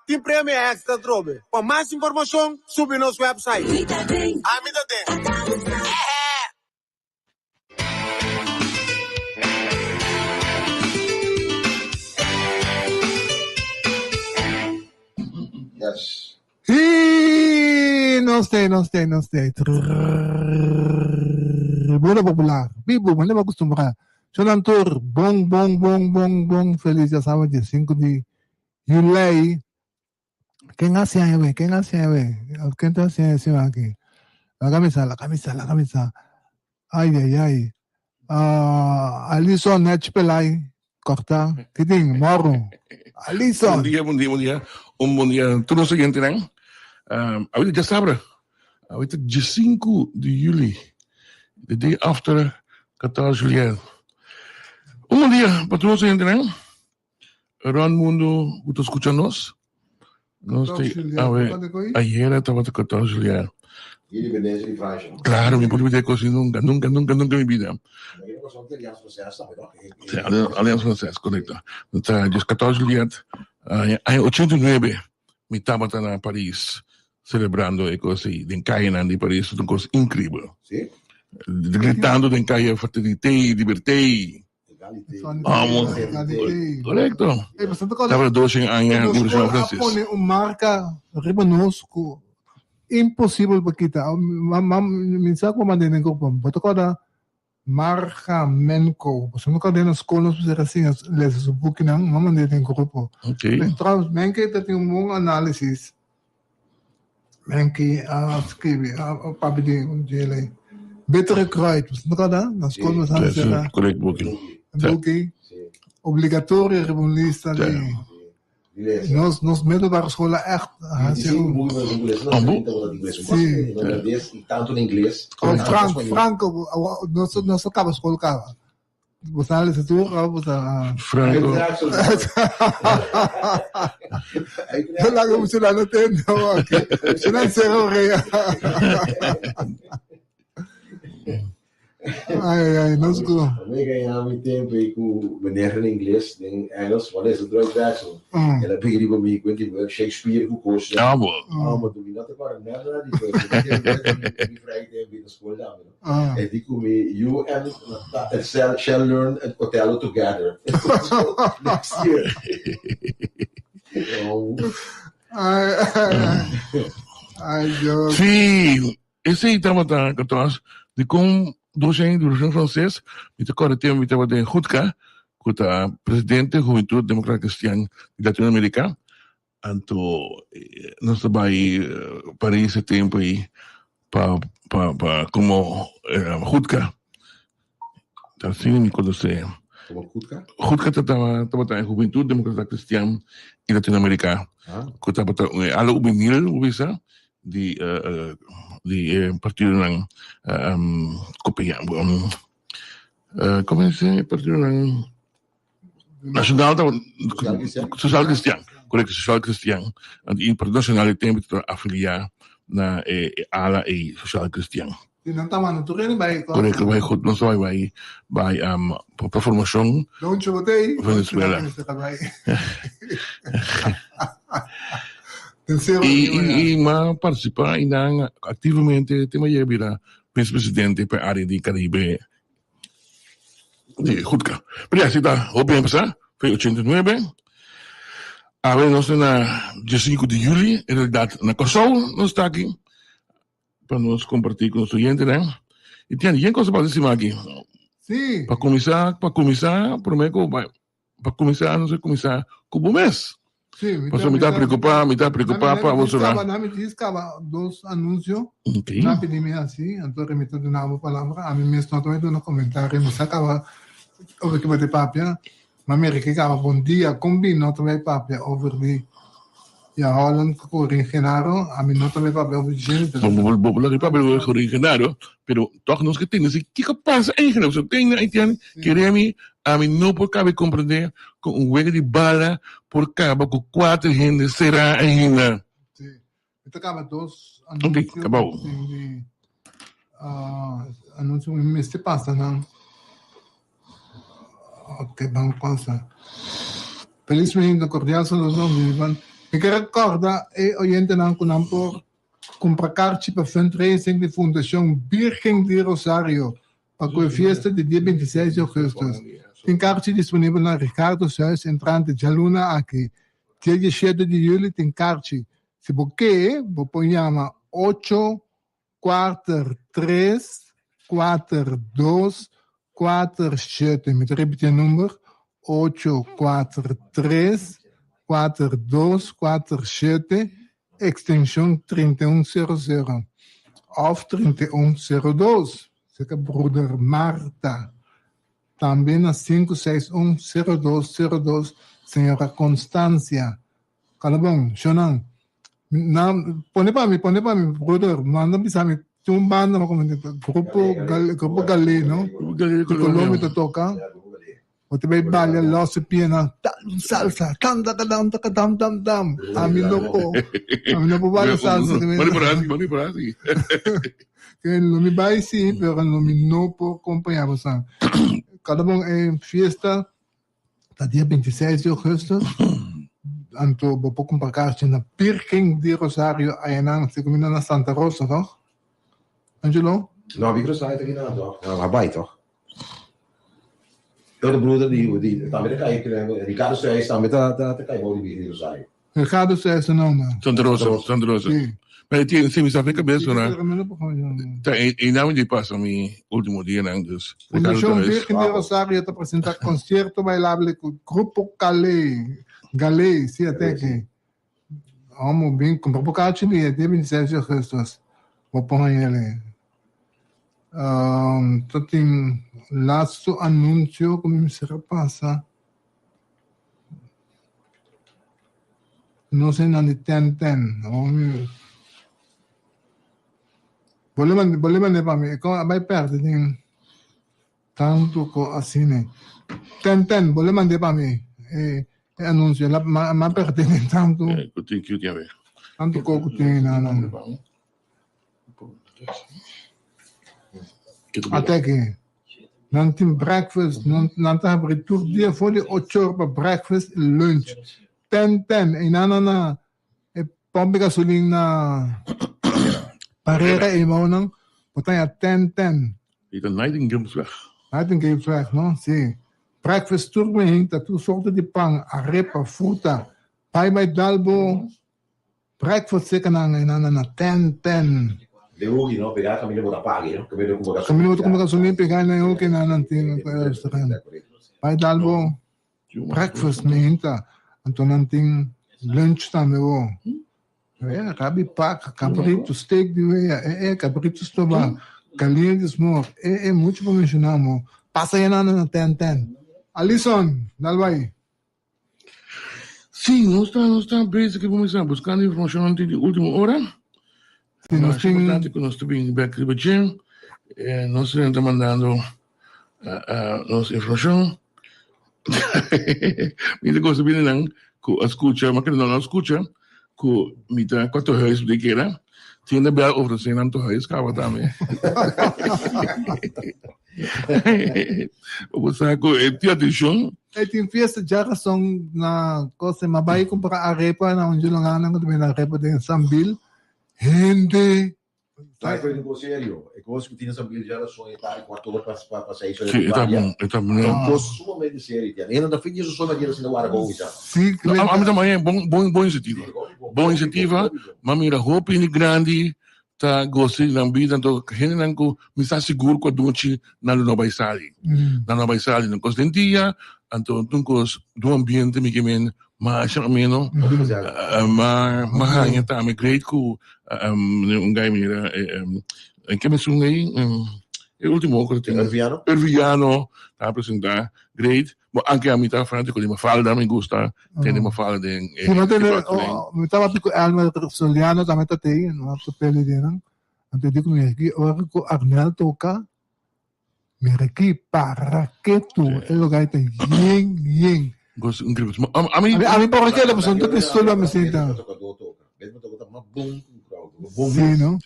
Tin premio extra atrobe. Pa mas informacion subi nos website. Ami ta den. Yes. Y nos te, nos te, nos te. Tribuna Popular. Bibu, manera acostumbrá. Shonan tur, bon, bon, bon, bon, bon, feliz ya sabe, dia 5 di juli. Ken haci aña we? Ken haci aña we? Ken ta haci aña encima aki? La camisa, la camisa, la camisa. Ay, ay, ay. Uh, Alison Nech Pelay, corta. Kiting, moro. Alison. Bon dia, bon dia, bon dia. Un bon dia tur nos oyentenan. Um, awita djasabra, awita 15 di juli, the day after 14 juliet. Un bon dia pa tur nos oyentenan. Rond mundo ku ta skucha nos. Nos te awe ayera tabata 14 juliet. Independencia di Francia. Claro, mi por olvidar cosas nunca, nunca, nunca, nunca en mi vida. Sí, Alianza Francesa, correcto. Entonces, 14 juliet, año 89, mi tabata na Paris celebrando e cos ei den cayenan di Paris, un cos increíble. Sí? Gritando den caye fraternité, liberté. Vamos. Correcto. Tabata 200 aña Nos Revolución a Francés. pone un marca riba nos ku imposibel pa kita. Mi sa ku manda den grupo. Bo ta korda Marga Menko. Bo no korda na skol nos mester a siña lesa su bukinan. Mi a manda den grupo. Okay. Trouwens, Menke ta tin un bon análisis. Menke a skribi, a papia di un djele. Bittere Kruid, bo no korda? Na skol nos a sera. Correct buki. Buki. Obligatorio riba un lista di Nos nos middelbare school a echt hasi un. Sí. Oh, Frank, Franco, nos nos a kaba skol kaba. Bo sa lesa tur of bo sa. Franco. Laga bo sila no tende aki. Sila sera orea. Ai, ai, ai, nos ku. Mi gaña mi tempo ei ku meneer in ingles, den Engels, wan es Droid Jackson. El a bigi riba mi ku di Shakespeare ku kos. Ah, bo. Ah, ma mi no ta kòrda nada di kos. Mi vrij tempo na skol tambe, no. E di ku mi, you and shall, shall learn Othello together. Next year. Oh. Ai, ai, ai. Ai, Dios. Sí, Esei tabata katos dikon dos aña di Revolushon Franses mi ta kòrda tempu mi tabata den Jutka ku ta presidente Hubentud Demokrata Kristian di Latinoamerika anto nos ta bai Paris e tempu ei pa pa pa komo Jutka ta asina mi konosé Jutka tabata e Hubentud Demokrata Kristian di Latinoamerika ku tabata un ala hubenil bo bisa di di e partidonan como se dice partidonan nacional social cristian correcto social cristian y partido nacional e tempo ta afilia na e ala ey social cristian Y nan ta manda tur hende bai. Correcto bai goed nos bai bai bai pa formacion Doncho bo ta ey Venezuela. Y m'a participa y nan activamente te m'a yega bira vice presidente pa e area di Caribe di Jutka. Pero ya, si ta hopi a empeza, fe 89. Awe nos ta na diesinco di juli, en realidad na Kòrsou nos ta aki pa nos comparti cu nos oyentenan. Y tin yen cosa pa deci aki. Sí. Pa cuminsa, pa cuminsa, prome cu pa cuminsa nos a cuminsa cu bo mes. Sí, mi Pasobra mi ta preocupa, mi ta preocupa pa bo sora. Na mi dis caba dos anuncio. Okay. Na pidi mi haci, anto mi ta duna bo palabra. Ami mes no ta duna comentario, mi sa caba over ki bo ta papia. Ma mira ki caba bon dia, con bin no ta bay papia over di ya Holland cu Rin Genaro, ami no ta bay papia over di dje. Bo bo lo papia over Rin Genaro, pero toch nos ke tende si kiko pasa eigenlijk. So tende Haitian kere mi Ami no por kaba di komprendé kon un wega di bala por kaba ku kuater hende será ainda. Sí. Mi ta kaba dos Ok, anunsio kabou. tin di ah, anunsio mi mester pasa nan. Ok, ban pasa. Felizmente, cordial saludo, mi ban. Mi ke recorda e oyentenan ku nan por kumpra karchi pa fundraising di Fundashon Birgen di Rosario pa ku e fiesta di dia 26 di augustus. Tin karchi disponibel na Ricardo Huis entrante djaluna aki. Dia 17 di juli tin karchi. Si bo ke, bo por yama ocho kuater tres kuater dos kuater shete. Mi ta repiti e number, ocho kuater tres kuater dos kuater shete, extension 31 sero sero of 31 sero dos. Seka Broeder Marta. Tambe na sinku seis un sero dos sero dos, Señora Constancia. Kala bon, shownan. Na, pone pa mi, pone pa mi, broeder, manda bisa mi, tin un banda ma como grupo Gal, grupo Galé, no? Grupo Galé de Di Colombia Colombia. ta toca. Bo ta bay balia los su pianan, dale un salsa, tan takadam takadam dam dam. Ami no por, ami no por baila salsa. Mani por asi, mani por asi. Que lo mi bay sí, pero lo mi no por acompaña bosan. Kada bon e fiesta Ta dia 26 di augustus, anto bo por kumpra karchi na Birgen di Rosario ayanan, si kuminda na Santa Rosa, toch? Angelo? No, Big Rosario ta kina toch? Na Hawaii toch? E otro broeder di, di tambe ta kai, Ricardo Suez tambe ta ta ta kai bou di Birgen di Rosario. Ricardo Suez ta nòmber. Santa Rosa, Santa Rosa. Sí. Maar tin, si mi sa fe cabeza, na, Ta ta e, e naam di pasa mi último dianan, dus Ricardo Fundacion Suez. Virgen de Rosario ta presenta concierto bailable cu Grupo Calé, Galé, sí, até aki. Amo bin cumpra bo kachi di e dia 26 di augustus. Bo por haña ele. Um, ta tin laatste anuncio cu mi mester a pasa. No sé nan di ten ten. Bo le manda, bo le manda pa mi. Kon a bai perde den tantu ko asina. Ten ten, bo le manda pa mi. E, e anuncio. La, ma, ma perde den tantu. Eh, ku tin, ku tin a ver. Tantu ko ku tin na nan. Ate ki. Nan tin breakfast, nan, nan ta habri tur dia for di ocho or pa breakfast i lunch. Ten ten, i nan nan na e pomp di gasolin na Parera i mounan, bo ta haña ten ten. I ta Nightingale'sweg. Nightingale'sweg, no? Si. Breakfast tur mehinta, tur sorto di pan, arepa, fruta. Bai bai dal bo Breakfast seka nan e nan na ten ten. De hoki no pega caminda bo ta pagi no caminda bo cumpra Caminda bo ta cumpra gasolina pega na e hoki nan nan tin restaurant. Bai dal bo breakfast meinta anto nan tin lunch tambe bo. E rabi pak, cabrito, steak di wea, e e cabrito stoba, galiña di smor, e e mucho pa menciona mo. Pasa e nan na ten ten. Alison, dal bai. Sí, nos ta, nos ta bezig ku kuminsá buskando informashon antes di último ora. Sí, nos Mas tin importante ku nos ta bin bek riba dje. Eh, nos ta mandando eh, eh, nos informashon. Mi ta gosta bini nan ku a skucha, ma kende no a skucha, ku mi ta kwa tehuis di kera. Tin de bel ofresé nan tehuis kaba tambe. Bo sa ku e tin atenshon. E tin fiesta djarason na cosa, ma bai kumpra arepa na un djilongana ku ta bende arepa den Sambil. Hende Sai foi un cos serio. E cos cu tin Sambil djarason e tardi cuarto ora pa pa seis ora Sí, di e ta guardia. bon, e ta bon. Un cos sumamente serio. Tian. E no ta fin di su sona djera sin guarda con bisa. Sí, No, a mi ta maya bon bon bon iniciativa. Bon iniciativa. Ma mira hopi hende grandi ta gosa di nan bida anto hendenan ku mi sa sigur ku aduchi nan lo no bai sali. Nan no bai sali nan kos den dia anto tur kos den un ambiente mi ke men masha ameno ma ma haña tambe great ku un guy mira ke mesun ei e ultimo ku ta tin Erviano ta presenta great. Bo anke ami ta fanatico di Mafalda, mi gusta tende Mafalda den e Si, e oh, mi tabata ku Elmer Soliano tambe ta tei, no ta peli den nan. Anto di ku mi aki ora ku Arnel toka, mira aki para ketu, e lugar ta yen yen. Gosto increíble. Ma ami Ami ami por keda pasobra no ta tin solo mi sinta. Si no?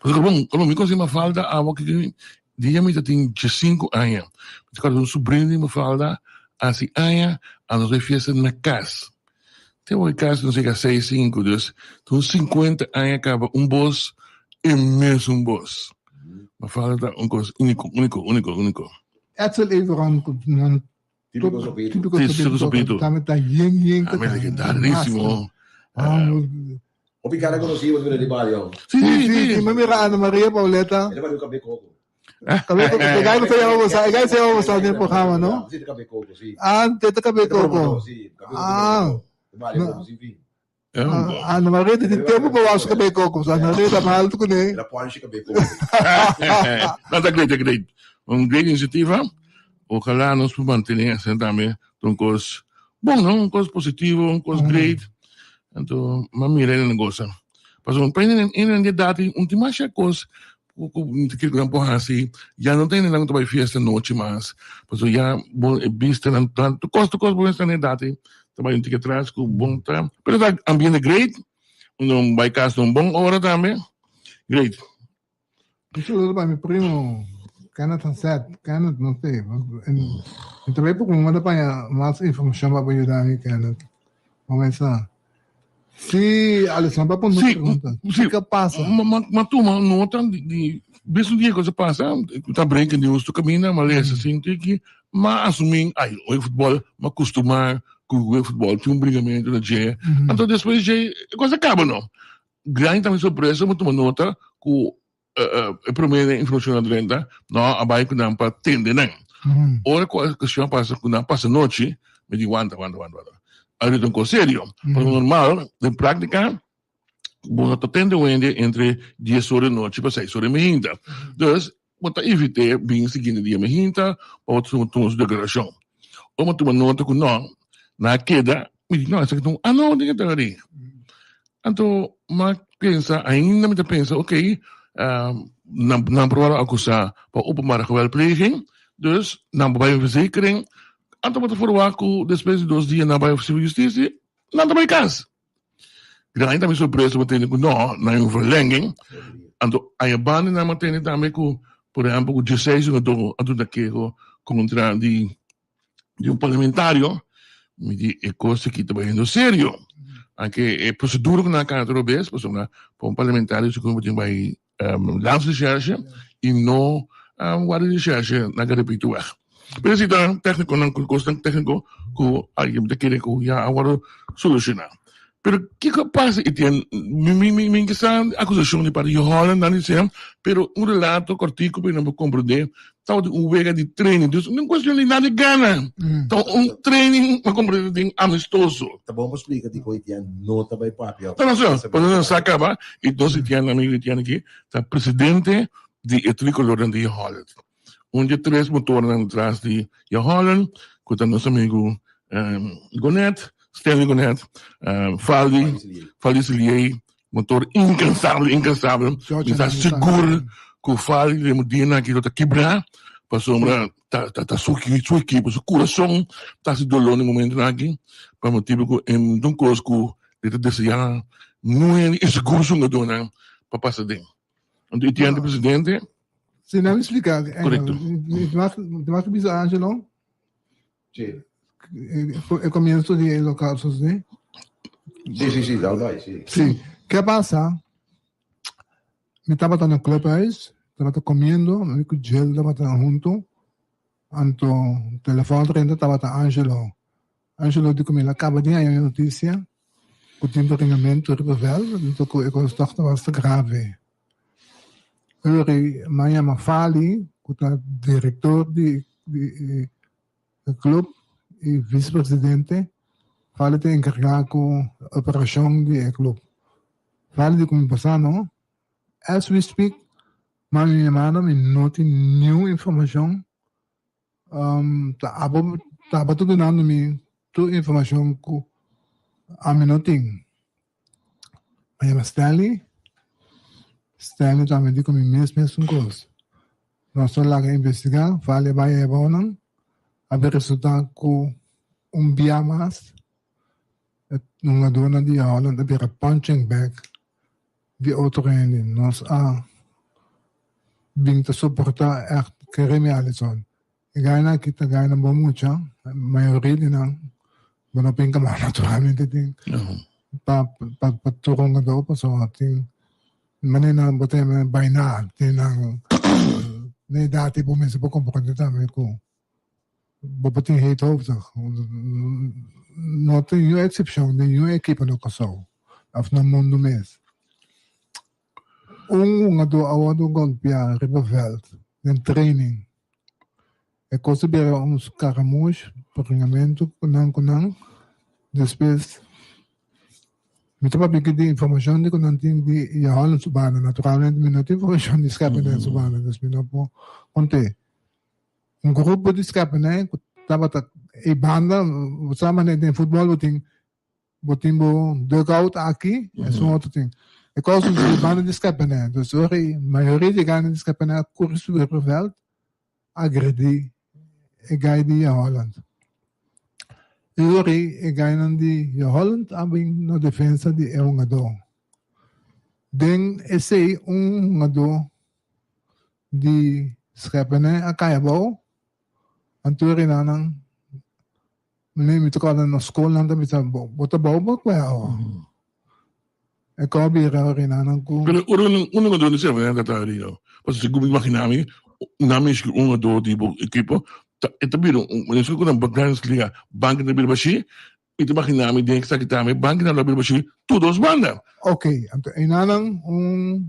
Pasobra bon, mi konosi Mafalda awo ki. Dia mi ta tin diesinku aña. Mi ta kòrda un subrino di mi falda hasi aña, a nos bai fiesta na kas. Te oi kas nos yega seis sinku, dus ta un sinkuenta aña kaba un bos e mesun bos. Mi falda ta un kos úniko, úniko, úniko, úniko. Edsel Everon ku nan Típico sopito. Típico Sí, sopito. típico sopito. Tambe ta yen yen. Ah, legendarísimo. Ah, Hopi cara conocí bo di barrio. Sí, sí, sí, sí. Mi mira Ana Maria Pauleta. Ele vai cabe coco. Cabe coco. E gai que se llama Bosa. E gai se llama Bosa den programa, no? Sí, cabe coco, sí. Ah, te cabe coco. Sí, Ah. Barrio coco, sin fin. Ah, Ana Maria tin tempo pa was cabe coco. Ana Maria ta mal alto kuné. Era ponche cabe coco. No, ta great, ta great. Un great iniciativa. Ojalá nos por mantené asina tambe. Un kos bon, no? Un kos positivo, un kos great. Anto, m'a mira e nan gosa. Pasobra un prende en nan di edat un tin masha kos ku ku mi ta kere ku nan por hasi. Ya no ta hende nan ku ta bai fiesta nochi mas. Pasobra ya bo e bista nan tur kos tur kos bo mester na edat ei ta bai un tiki atras ku bon ta. Pero ta ambiente great. Un bai kas na un bon ora tambe. Great. Un saludo pa mi primo Kenneth Hanset. Kenneth, no sé. Mi ta bay poco manda paña mas informacion pa ayuda mi, Kenneth. Vamos a Sí, Alessandro, pa pon Sí, pregunta. sí. Kiko pasa? Ma, ma, ma tuma nota di, di bes un dia cosa pasa, ta breaking news tu camina, ma lesa sin tiki, ma asumí, ay, hoy futbol, ma costumar cu hoy futbol tin un brigamento na dje. Anto despues dje, cosa caba no. Gran ta mi sorpresa mi tuma nota ku e prome informashon a drenta no a bai ku nan pa tende nan. Ora ku e kuestion a pasa ku nan pasa nochi mi di wanta wanta wanta wanta ahorita un kos serio pasobra normal den praktika bo no ta tende wende entre dies ora di nochi pa seis ora di mainta dus bo ta evit'é bin siguiente dia mainta pa bo tuma su deklarashon ora mi tuma nota ku no nan a keda mi di no esaki ta un ah no tin ke ta ari. Anto m'a pensa, ainda mi ta pensa, ok, nan nan por wòrdu akusá pa openbare geweldpleging, dus nan por bai un verzekering. Anto bo ta forwagt ku despues di dos dia nan bai ofisier di hustisia, nan ta bai kas. Gran ta mi sorpresa pa tende ku no, nan un verlenging. Anto aya banda nan a tende tambe ku, por ehèmpel, ku dieseis hungadó a duna keho kontra di di un parlamentario, mi di e kos aki ta bayendo serio. Anke e procedura ku nan a kana tur bes, pasobra pa un parlamentario sigur bo tin bai landsrecherche i no warda di recherche na Garapituweg. Pero esei ta teknikonan, kosnan tekniko ku alguien ta kere ku ya a wòrdu solushoná. Pero kiko a pasa Etienne? Mi mi mi mi sa akusashon di parti di Holland nan di sèn, pero un relato kòrtiku pa nan por komprendé tabata un wega di training. Dus no kuestion di nada gana. Ta un training pa komprendé den amistoso. Ta bon pa splika dikon Etienne no ta bai papia. Ta no so, pasobra nan sa kaba i nos Etienne, amigo Etienne aki, ta presidente di e trikolornan di Holland. Un di e tres motornan tras di Jan Holland, ku ta nos amigu Gonet, Stanley Gonet, Faldi, Faldi Siliey, motor inkansabel, inkansabel. Mi ta sigur ku Faldi den e dianan aki lo ta kibrá, pasobra ta ta su su ekipo, su kurason ta hasi doló na e momentunan aki, pa motibu ku e ta un kos ku e ta deseá nuebe i sigur su hungadónan pa pasa den. Anto e tiende presidente. Si, nan mi splika. Korekto. Mi ta bisa Angelo. Si. E comienzo di e local sí? Sí, sí, sí, dal bai, sí. Sí. Ke pasa? Mi tabata na clubhuis, tabata comiendo, mi ku Jill tabata hunto. Anto telefon drenta tabata Angelo. Angelo di ku mi la kaba di haña e notisia ku tin bringamentu riba vèlt, anto ku e kos tòg ta basta grave. Uri m'a yama Fali ku ta direktor di e klup i visepresidente. Fali ta enkargá ku operashon di e klup. Fali di ku mi pasá no, as we speak, m'a mi yamada mi no tin niun informashon. Ta abo tabata dunando mi tur informashon ku ami no tin. Mi yama Stanley. Stanley tambe di ku mi mes mesun kos. Nos ta laga investigá, Vale bai ebounan. A bin resultá ku un bia mas e hungadónan di Holland a bira punching bag di otro hende. Nos a. bin ta soportá ègt Keremy Allison. E gainan aki ta gainan bon mucha, mayoria di nan bo no pinka mas naturalmente tin pa pa pa tur hungadó pasobra tin manera nan bo ta yama bainá tin nan na edat ei bo mester por komprondé tambe ku bo por tin heethoofdig. No tin niun eksepshon den niun ekipo na Kòrsou òf na mundu mes. Un hungadó a wòrdu gòlpiá riba vèlt den training. E kos a bira un skaramush, bringamentu ku nan ku nan. Despues mi ta papia di informashon di ku nan tin di Yaholland su banda. Naturalmente mi no tin informashon di Schepenij su banda, dus mi no por kont'é. Un grupo di Schepenij ku tabata e banda, bo sa manera den futbòl bo tin Bo tin bo dugout aki, esun otro tin. E kos di banda di Skepené. Dus ora e mayoria di gana di Skepené a kuri subi riba veld, agredi e gai di Jan Holland. E ora ei e gainan di Jan Holland a bin na defensa di e hungadó. Den esei un hungadó di Skepené a kai abou, anto e rinanan Meneer, mi ta kòrda na skol nan ta bisa bo, bo ta bou bo kue awa. E kò bira orina nan ku. Pero ora un un hungador di Seven ta ta riba. Pasobra si ku mi imagina mi, nan mishi ku un hungador di bo ekipo, ta e ta bira un esun ku nan Grandes Liga banki ta bira bashí, mi ta imagina mi den esaki tambe bankinan lo bira bashí tur dos banda. Ok, anto einanan un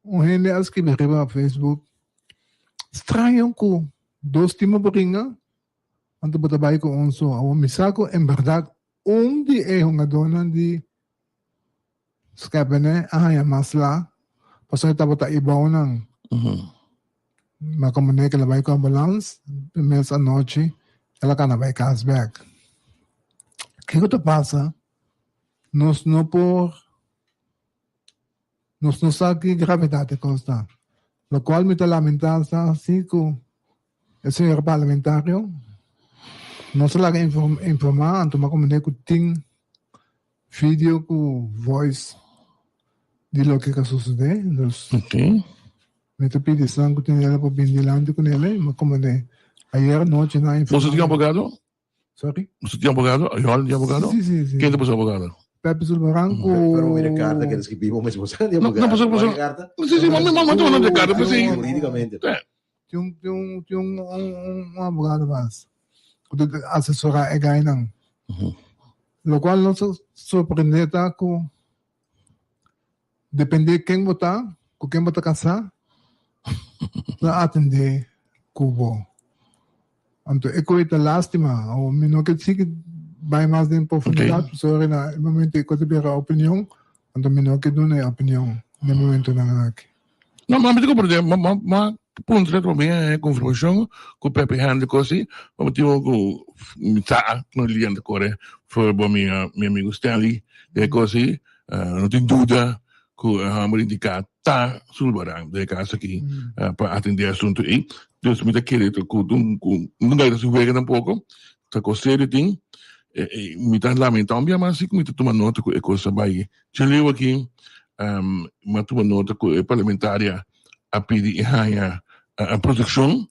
un hende a skibi riba Facebook, straño ku dos timo bringa Anto bo ta bai ku un so. Awor mi sa ku en bèrdat un di e hungadónan di Skèpene a haña mas la, pasobra e tabata i bounan. Ma komo ne ku el a bai ku ambulans, e mes anochi el a kana bai kas bèk. Kiko ta pasa? Nos no por, nos no sa ki gravedat e kos ta. Lokual mi ta lamentá sa si ku E señor parlamentario no sa laga informa anto m'a comprende cu tin video cu voice di loke ca sucede dus mi ta pidi esnan cu tin ele pa bin dilanti cu nele m'a comprende ayer anochi nan a informa. Boso tin abogado? Sorry? Boso tin abogado? Ayol tin abogado? Si, si, si. Ken ta boso abogado? Pepe Zulbarán cu... Pero mira carta que escribí bo mesmo sa di abogado. No, paso, paso. Si, si, mami, mami, toma nota de carta, pues sí. Jurídicamente. Tin un, tin un, tin un, un, un abogado mas. Cu ta asesora e gainan. Lo cual nos sorprende ta cu depende ken bo ta, cu ken bo ta casá, ta atende cu bo. Anto e koe ta lastima. Awor mi no ke sigui bai mas den profundidad, pasobra na e momento e koe ta bira opinion, anto mi no ke duna e opinion na e momentonan aki. No, ma mi ta comprende, ma, ma, ma puntra tambe e confirmacion cu Pepe Henry kosi, pa motibo cu mi sa cu Lilian ta core for bo mi, mi amigo Stanley den e kosi, no tin duda cu e homber indica ta Sulbaran den e caso aki pa atende e asunto ey. Dus mi ta kere cu cu no ta su wega tampoco, ta cos serio tin, mi ta lamenta un bia mas si cu mi ta tuma nota cu e cos a bay dje leu aki, mi a tuma nota cu e parlamentaria a pidi e haya proteccion,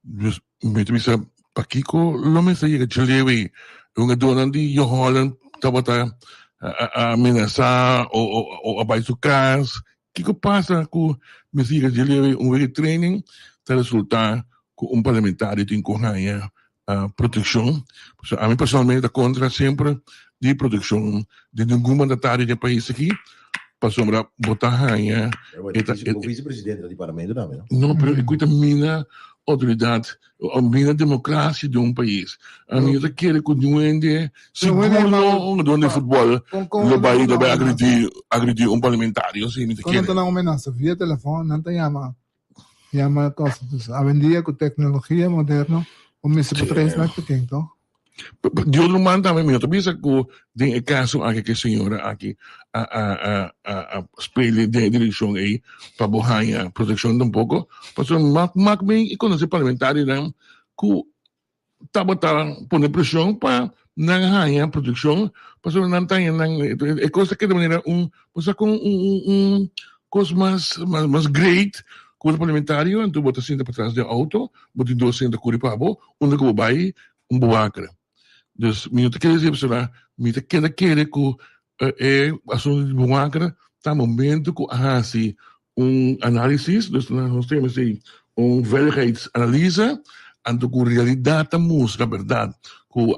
dus mi ta bisa pakico lo mester yega dje leu ey, e hungadornan di Joholland tabata a amenasa o a bay su cas, Kiko pasa ku mester yega dje leu un wega di training ta resulta ku un parlamentario tin ku haña protekshon? Pasobra ami personalmente ta kontra semper di protekshon di ningun mandatario den e pais aki pasobra bo ta haña e ta Bo vicepresidente di parlamento tambe no? No pero e ku ta mina outoridat A mina democracia di un pais. Ami no ta kere cu niun hende, sigur no un hungador di futbol, lo bay lo bay agredi agredi un parlamentario. Si mi ta Con nan kere. ta nan amenaza via telefon, nan ta yama yama cosa. Dus awendia cu tecnologia moderno bo mester por traes na pekin toch? Di otro man tambe mi no ta bisa cu den e caso aki cu e señora aki a a a a a spele den e direccion ey pa bo haya proteccion tampoco, pasobra mak mak mi y conoce parlamentarionan cu tabata pone presion pa nan haya proteccion pasobra nan ta haya nan e cos ta keda manera un bo sa con un un un. Kos mas mas great ku bo ta parlamentario anto bo ta sinta patras den auto, bo tin dos hende ta kuri pa bo unda ku bo bai un bewaker. Dus mi no ta kere pasobra mi ta keda kere ku e asuntu di bewaker ta momento ku a hasi un analisis, dus nos ta yama esei un veiligheidsanalyse, anto ku realidat ta mustra bèrdat ku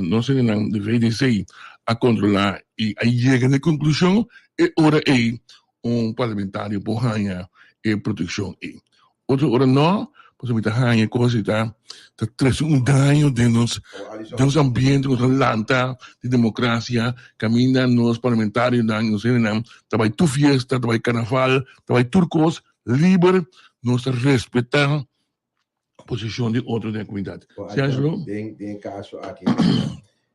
nos hendenan di VDC a kontrolá i a yega na e konklushon E ora ei un parlamentario por haña e protekshon ei. Otro ora no, pasobra mi ta haña e kos ei ta ta trese un daño den nos den nos ambiente ku nos a lanta di demokrasia kaminda nos parlamentarionan i nos hendenan ta bai tur fiesta, ta bai karnaval, ta bai tur kos liber, nos ta respetá posicion di otro den e comunidad. Si Angelo? Den den e caso aki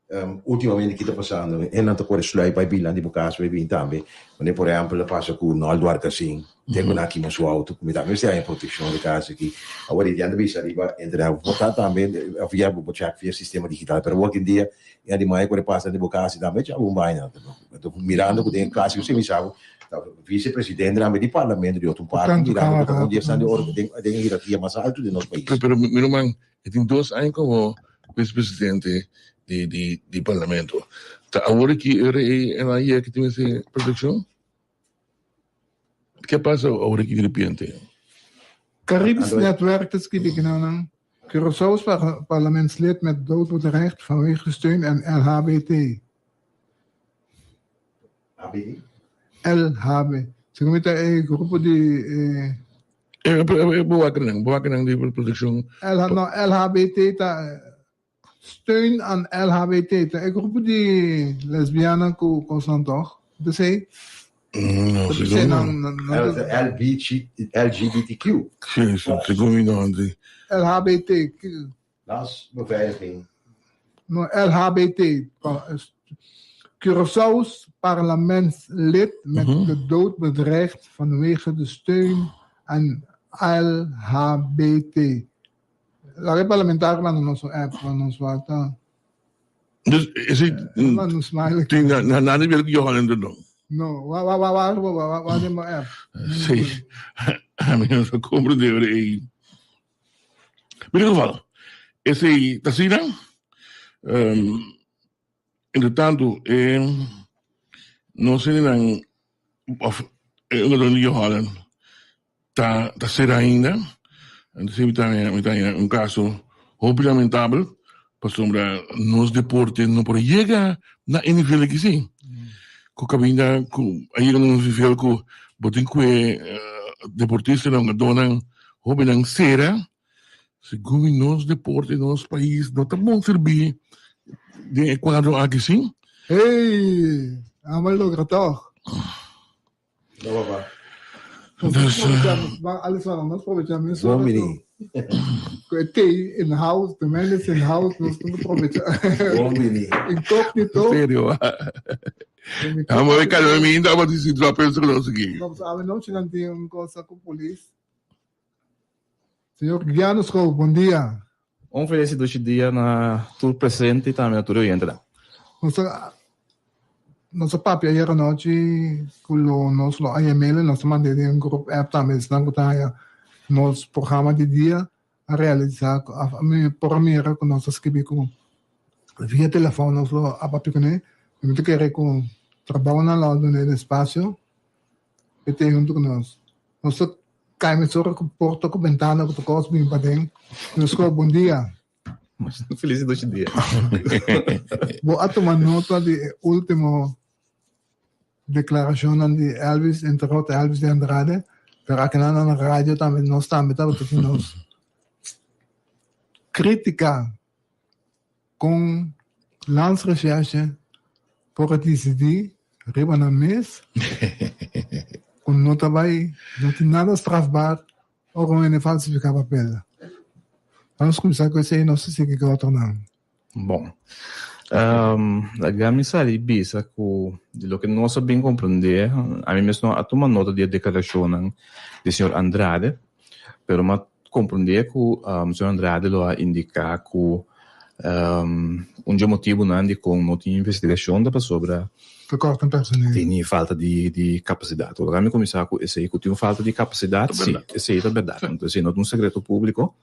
um, ultimamente ki ta pasando e nan ta kore sluip bai bilan di bo cas bai bin tambe wanneer por ehempel a pasa ku Noel Dwarkasing te ku nan a kima su auto ku mi tambe mester haña proteccion di cas aki awor e dian ta bisa riba internet bo ta tambe of ya bo check via sistema digital pero awor ki dia e di mai kore pasa di bo cas i tambe echa un baina mirando ku den e cas ku mi sa Ta vice presidente tambe di parlamento di otro parti mirando cu ta un di esnan di oro den den e hierarkia mas alto den nos pais. Pero mi ruman e tin dos aña como vice presidente di di di parlamento. Ta awor aki e rei el a yega ki tin mester proteccion? Ke pasa awor aki di repente? Caribisch Netwerk ta skibi kinanan, Curaçao's parlementslid met dood bedreigd vanwege steun aan LHBT. LHB. Segun mi ta e grupo di e. E bewakernan, bewakernan di produccion. L, no, LHBT ta steun aan LHBT ta e grupo di lesbiana ku kosnan toch? Ta esei? No, segun mi no. LBG, LGBTQ. Si, segun mi no. LHBT. Las beveiliging. No, LHBT. Curaçao's parlementslid met de dood bedreigd vanwege de steun aan LHBT. Laga e parlamentario manda nos un app pa nos wak ta. Dus esei Manda un smiley. tin na na nada di ber ku Johan Linderdom. No, wa wa wa wa wa wa wa den bo app. Sí. Mi no sa komprende ora ei. In ieder geval, esei ta asina. Um, entre tanto, eh, nos hendenan, of e jugador di Holland, ta, ta ser ainda. Entonces, mi ta, mi ta un caso hopi lamentabel, pasobra nos deporte no por yega na e nivel aki si. Ku kaminda ku a yega na un nivel ku bo tin ku e deportistanan, jugadornan, Hobennan sera, segun mi nos deporte nos pais no ta bon sirbí den e kuadro aki si. Hey! Amo a logra toch. No papá. Nos aprovechamos, nos aprovechamos mesora Bon bini. ku e tei in house, de man is in house, nos ta aprovecha. Bon bini. Incognito. Serio. Amo e kalor mi inda tabata si drop el su aki. Nos awenochi nan tin un cosa ku polis. Señor Guiano Schoof, bon dia. Un felis y dushi dia na tur presente y tambe na tur e oyentenan. Nos a nos a papia ayer anochi cu lo nos lo a yam'el, nos a mand'é den un grup app tambe esnan cu ta haya nos programa di dia a realisa cu a mi por a mira cu nos a scribi cu via telefon nos lo a papia cun'é. Mi ta kere cu trabounan lo a dun'é despacio e ta hunto cu nos. Nos ta cay mesora cu porta cu bentana cu tur cos bin paden. Nos sco bon dia. Feliz nochi dia. Bo a tuma nota di e ultimo declaracionnan di Elvis, entre otro Elvis de Andrade, pero akinan na radio tambe nos tambe tabata tin nos critica Kon Landsrecherche por a disidí riba nan mes ku no ta bai, no tin nada strafbaar ora un hende falsifiká papel? Nos kuminsá ku esei, nos ta sigui ku otronan. Bon, laga mi sali bisa ku di loke nos a bin komprendé, ami mes no a tuma nota di e deklarashonnan di señor Andrade, pero mi a Komprondé ku señor Andrade lo a indiká ku Un dje motibunan dikon no tin investigashon ta pasobra Tekort den personeel. Tin falta di kapasidat. Ora mi kuminsá ku esei ku tin un falta di kapasidat, si, esei ta bèrdat. Anto esei no ta un sekreto públiko.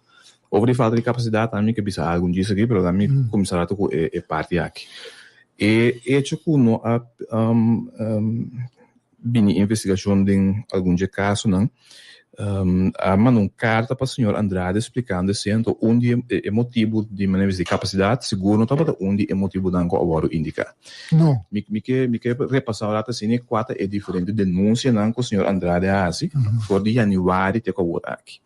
Over di falta di kapasidat ami ke bisa algu djis aki, pero ami kuminsá rato ku e parti aki. E echo ku no a bini investigashon den algun dje kasonan, a manda un karta pa señor Andrade splikando esei, anto un di e motibu di manera di kapasidat sigur no tabata un di e motibunan ku a wòrdu indiká. No. Mi ke mi ke repasá un rato asina e kua ta e diferente denunsianan ku señor Andrade a hasi for di yanüari te ku awor aki.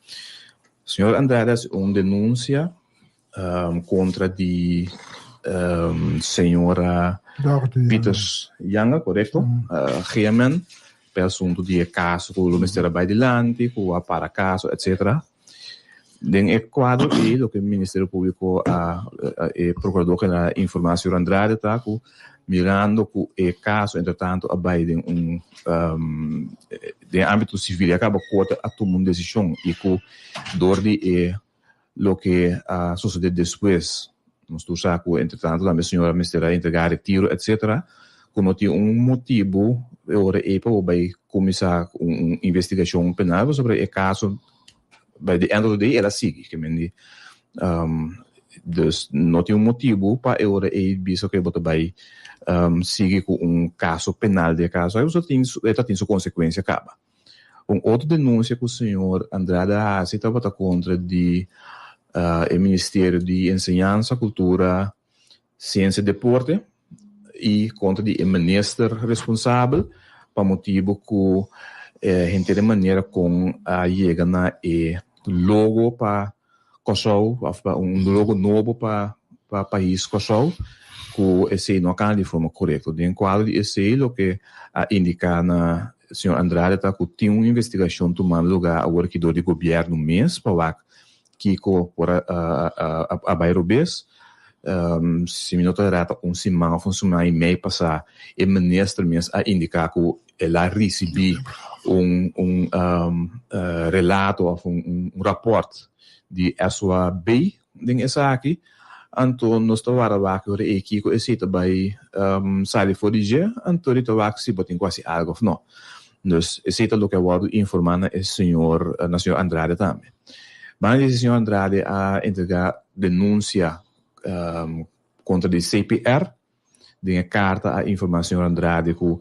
Señor Andrade a hasi un denunsia kontra di señora Pieters Janga, korekto? GMN, pa e asuntu di e kaso ku lo mester a bai dilanti, ku a para kaso, etcetera. Den e kuadro ei loke Ministerio Públiko a e Prokurador General a informá señor Andrade ta ku mirando ku e kaso entretantu a bai den un den e ámbito sivil ya kaba korte a tuma un desishon i ku dor di e Loke a sosode despues, nos tur sa ku entretantu tambe señora mester a entregá retiro etcetera, ku no tin un motibu e ora ei pa bo bai kuminsá ku un investigashon penal pasobra e kaso by the end of the day el a sigui. Ke men di dus no tin un motibu pa e ora ei bisa ku bo ta bai sigui ku un kaso penal di e kaso aki pasobra tin e ta tin su konsekuensia kaba. Un otro denuncia cu señor Andrade a haci tabata contra di e Ministerio di Enseñansa, Cultura, Ciencia y Deporte y contra di e minister responsabel pa motibo cu henter e manera con a yega na e logo pa Kòrsou òf pa un logo nobo pa pa pais Kòrsou ku esei no a kana di forma korekto. Den kuadro di esei loke a indiká na señor Andrade ta ku tin un investigashon tumando lugá awor aki dor di gobièrnu mes pa wak kiko por a a bai robes. Si mi no ta erá ta un siman òf un siman i mei pasá e minister mes a indiká ku El a risibí un un relato òf un rapòrt di SOAB den esaki, anto nos ta wara wak ora ei kiko esei ta bai sali for di dje, anto di ta wak si bo tin ku hasi algu òf no. Dus esei ta loke a wòrdu informá na e señor na señor Andrade tambe. Banda di esei señor Andrade a entregá denunsia kontra di CPR. Den e karta a informá señor Andrade ku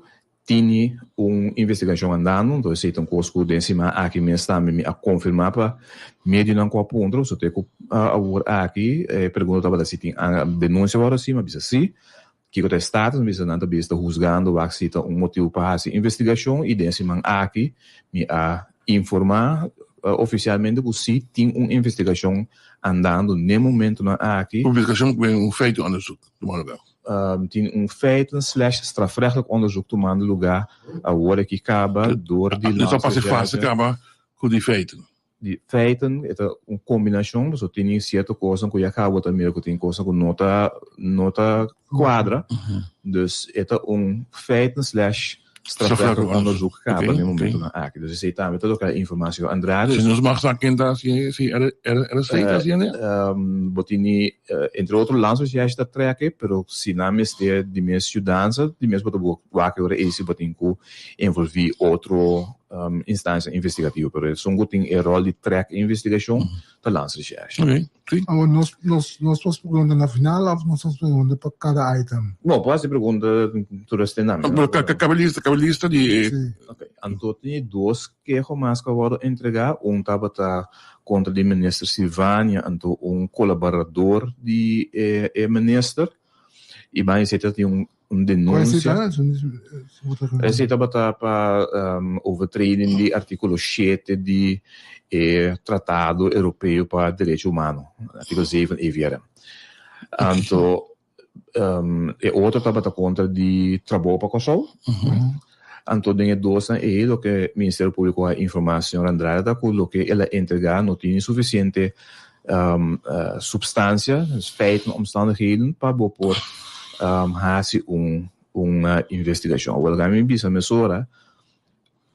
tini un investigashon andando, entonces esei ta un kos ku den siman aki mes tambe mi a konfirmá pa medionan ku a puntra, so te ku awor aki e pregunta tabata si tin denunsia wòrdu hasi, mi a bisa si, kiko ta e status, mi bisa nan ta bisa ta husgando wak si ta un motibu pa hasi investigashon i den siman aki mi a informá ofisialmente ku si tin un investigashon andando n'e momentunan aki. Investigashon ku un feitenonderzoek tumando lugá. Tin un feiten slash strafrechtelijk onderzoek tumando lugá awor aki kaba dor di Nos a pasa e fase kaba ku di feiten. Di feiten e ta un kombinashon pasobra tin sierto kosnan ku ya kaba bo ta mira ku tin kosnan ku no ta no ta kuadra dus e ta un feiten slash Strafrechtelijk onderzoek kaba den momentonan aki. Dus esei tambe ta loke a informa señor Andrade. Si nos mag sa ken ta hasié, si RSC ta hasiendo? Bo tini entre otro landsrecherche ta trek, pero si nan mester di mes yudansa, di mes bo ta wak e ora ei si bo tin ku envolvi otro instancia investigativo. Pero esun ku tin e rol di trek e investigashon ta landsrecherche. Ok, si. Awor nos nos nos por pregunta na final of nos por pregunta pa kada item? No, por hasi pregunta tur esei na mi. Pero kaba lista, kaba lista di e. Si. Ok, anto tin dos keho mas ku a wòrdu entregá. Un tabata kontra di minister Silvania, anto un kolaborador di e e minister. I ban esei ta tin un un denuncia. Esei tabata pa overtreding di artículo shete di e Tratado Europeo pa Derecho Humano, artículo zeven EVRM. Anto e otro tabata kontra di Trabou pa Kòrsou. Anto den e dosnan ei loke Ministerio Públiko a informá señor Andrade ta ku loke el a entregá no tin sufisiente supstansia, feiten, omstandigheden pa bo por hasi un un investigashon. Awor loke mi bisa mesora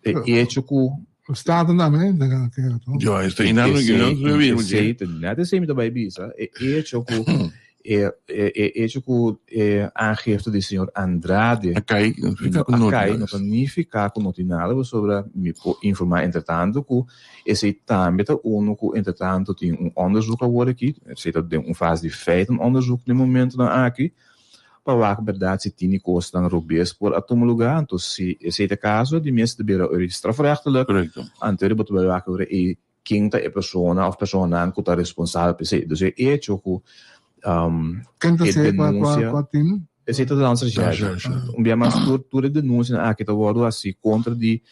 e echo ku. Staten tambe a keha to. Esei, net esei mi ta bai bisa, e echo ku E e hecho ku e aangifte di señor Andrade a kai, no significa ku no a kai, tin no ta nifica ku no tin nada pasobra mi por informa entretanto ku esei tambe ta uno ku entretanto tin un onderzoek awor aki, esei ta den un fase di feitenonderzoek den momentonan aki pa wak berdad si tin di kosnan robes por a tuma luga, anto si esei ta e kaso di mes ta bira ora strafrechtelijk, anto bo ta bai wak ora ei ken ta e persona of personanan ku ta responsabel pa esei. Dus e echo ku Ken ta e sey kua kua denunsia kua team? Esei ta landsrecherche. Un bia mas tur tur e denunsianan aki ta wòrdu hasi kontra di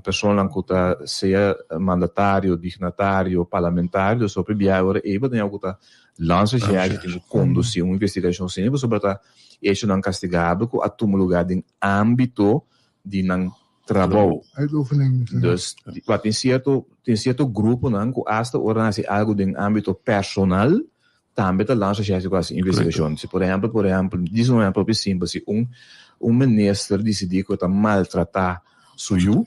personanan ku ta sea mandatario, dignatario, parlamentario. Dus hopi bia ora ei bo ta ku ta landsrecherche tin ku kondusí un investigashon asina pasobra ta echonan kastigabel ku a tuma lugá den ámbito di nan trabou. Uitoefening. Dus pa tin cierto tin cierto gruponan cu hasta ora nan haci algo den ambito personal tambe ta lansa jefe cu haci investigacion. Si por ehempel por ehempel djis un ehempel hopi simpel si un un minister dicidi cu e ta maltrata su yu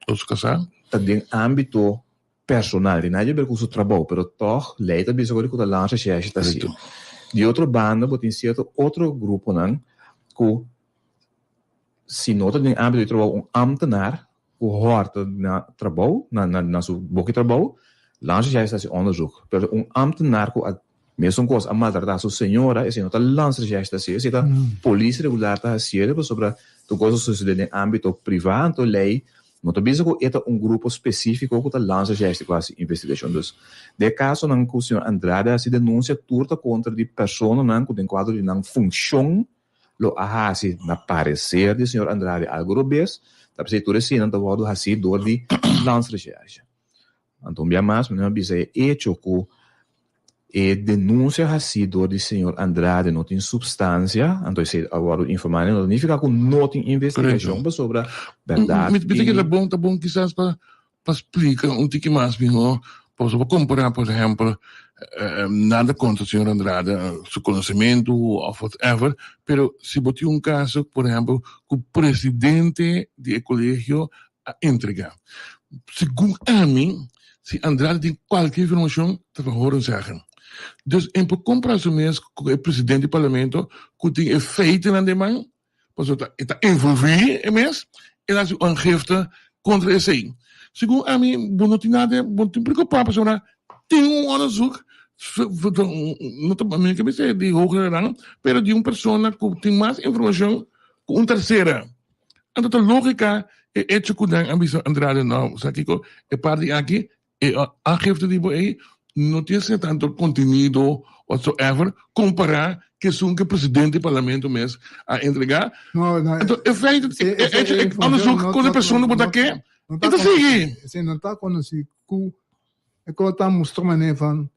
Of su casa. Ta den ambito personal tin nada di haber cu su trabou pero tog ley ta bisa cu ta lansa jefe ta haci. Di otro banda bo tin cierto otro gruponan cu Si no ta den ámbito di trabou un ámtenar ku hòrta na trabou, na na su boki trabou, Landsrecherche ta hasi onderzoek. Pero un ámtenar ku a mesun kos a maltratá su señora, esei no ta Landsrecherche ta hasi, esei ta polis regular ta hasié pasobra tur kos a sosodé den ámbito privá, anto lei no ta bisa ku e ta un grupo spesífiko ku ta Landsrecherche ku hasi investigashon. Dus den e kasonan ku señor Andrade a hasi denunsia tur ta kontra di personanan ku den kuadro di nan funshon lo a hasi na parecer di señor Andrade algo robes, ta p'esei tur eseinan ta wordo hasi dor di Landsrecherche. Anto un bia mas mi a bisa e hecho cu e denuncia hasi dor di señor Andrade no tin substancia, anto esei a wordo informa no ta nifica cu no tin investigacion pasobra berdad Mi ta tin. keda bon, ta bon kisas pa Pa splika un tiki mas mihó, pasobra bo kompará por ehèmpel nada kontra señor Andrade su konosementu òf whatever, pero si bo tin un kaso por ehèmpel ku presidente di e kolegio a entregá. Segun ami si Andrade tin kualke informashon ta pa horen zeggen. Dus en por kompará su mes ku e presidente di parlamento ku tin e feitennan den man, Pasobra e ta envolví e mes, el hasi un aangifte kontra esei. Segun ami, bo no tin nada, bo no tin preokupá pasobra tin un onderzoek, no ta, mi no ke bisa di hogere rang, pero di un persona ku tin mas informashon ku un tersera. Anto ta lógika e echo ku nan a bisa Andrade, no, sa kiko, e parti aki E aangifte di bo ei no tin asina tanto contenido whatsoever compara cu esun cu e presidente di parlamento mes a entrega. No, no, Enton, e feito, Sí, e ese hecho, e información onderzoek no con e ta persona bo ta no ke, no e ta ta sigui. conocí, sí, no ta conocí cu e cosa ta mustra manera van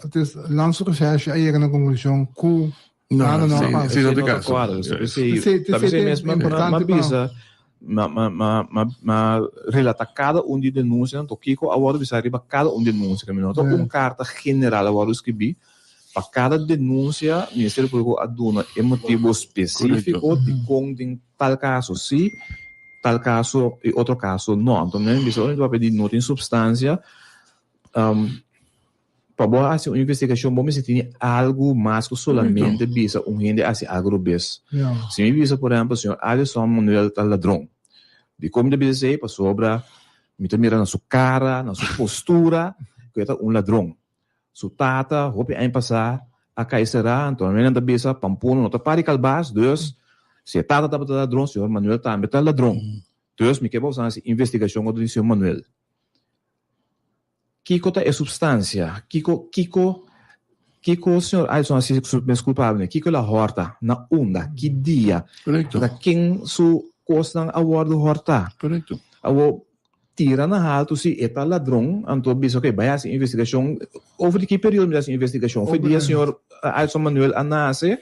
Het is Landsrecherche a yega na conclusion cu No, nada no a sí, pasa. sí, no te No ta caso. cuadra. Yes. P'esei, P'esei, ta p'esei p'esei ta mes ma, ma, ma importante pa bisa, ma, ma, ma, ma, ma relata cada un di denuncianan, to kico a wordo bisa riba cada un denuncia. No ta Ja. un carta general a wordo scribi. Pa cada denuncia, Ministerio Publico a duna e motibo specifico Correcto. dicon den tal caso si, tal caso y otro caso no. Anto men bisa ora mi papia di no tin substancia, Pa bo hasi un investigashon bo mester tene algu mas ku solamente bisa un hende a hasi algu robes. Si mi bisa por ehèmpel señor Alison Manuel ta ladron. Dikon mi ta bisa esei? Pasobra mi ta mira na su kara, na su postura ku e ta un ladron. Su tata hopi aña pasá a kai será, anto nan ta bisa Pampuno no ta pari kalbas, dus si e tata tabata ladron señor Manuel tambe ta ladron. Dus mi ke pa boso hasi investigashon kontra di señor Manuel. Kiko ta e supstansia? Kiko, kiko, kiko señor Alison a hasi su mes kulpabel? Kiko el a hòrta? Na unda? Ki dia? Korekto. Ta ken su kosnan a wòrdu hòrtá? Korekto. Awor, tira na haltu si e ta ladron, anto bisa oke, bai hasi investigashon. Over di ki periodo mi ta hasi investigashon? For dia señor Alison Manuel a nase,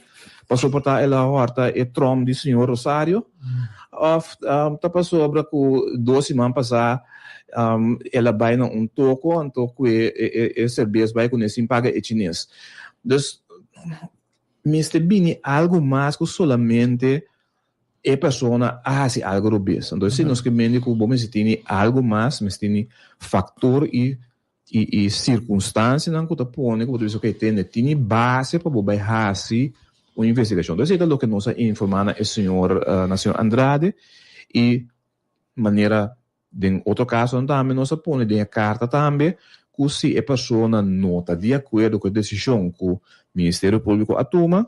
pasobra ta el a hòrta e tròm di señor Rosario? Òf ta pasobra ku dos siman pasá el a bai na un toko anto ku e serbes bai kuné sin paga e chines? Dus mester bini algu mas ku solamente e persona a hasi algu robes. Anto esei nos ke mende ku bo mester tene algu mas, mester tene faktor i. i i sirkunstansianan ku ta pone ku bo ta bisa ok tende tini base pa bo bai hasi un investigashon. Entonces esei ta loke nos a informá na e señor na señor Andrade i manera den otro kasonan tambe nos a pone den e karta tambe ku si e persona no ta di akuerdo ku e desishon ku Ministerio Públiko a tuma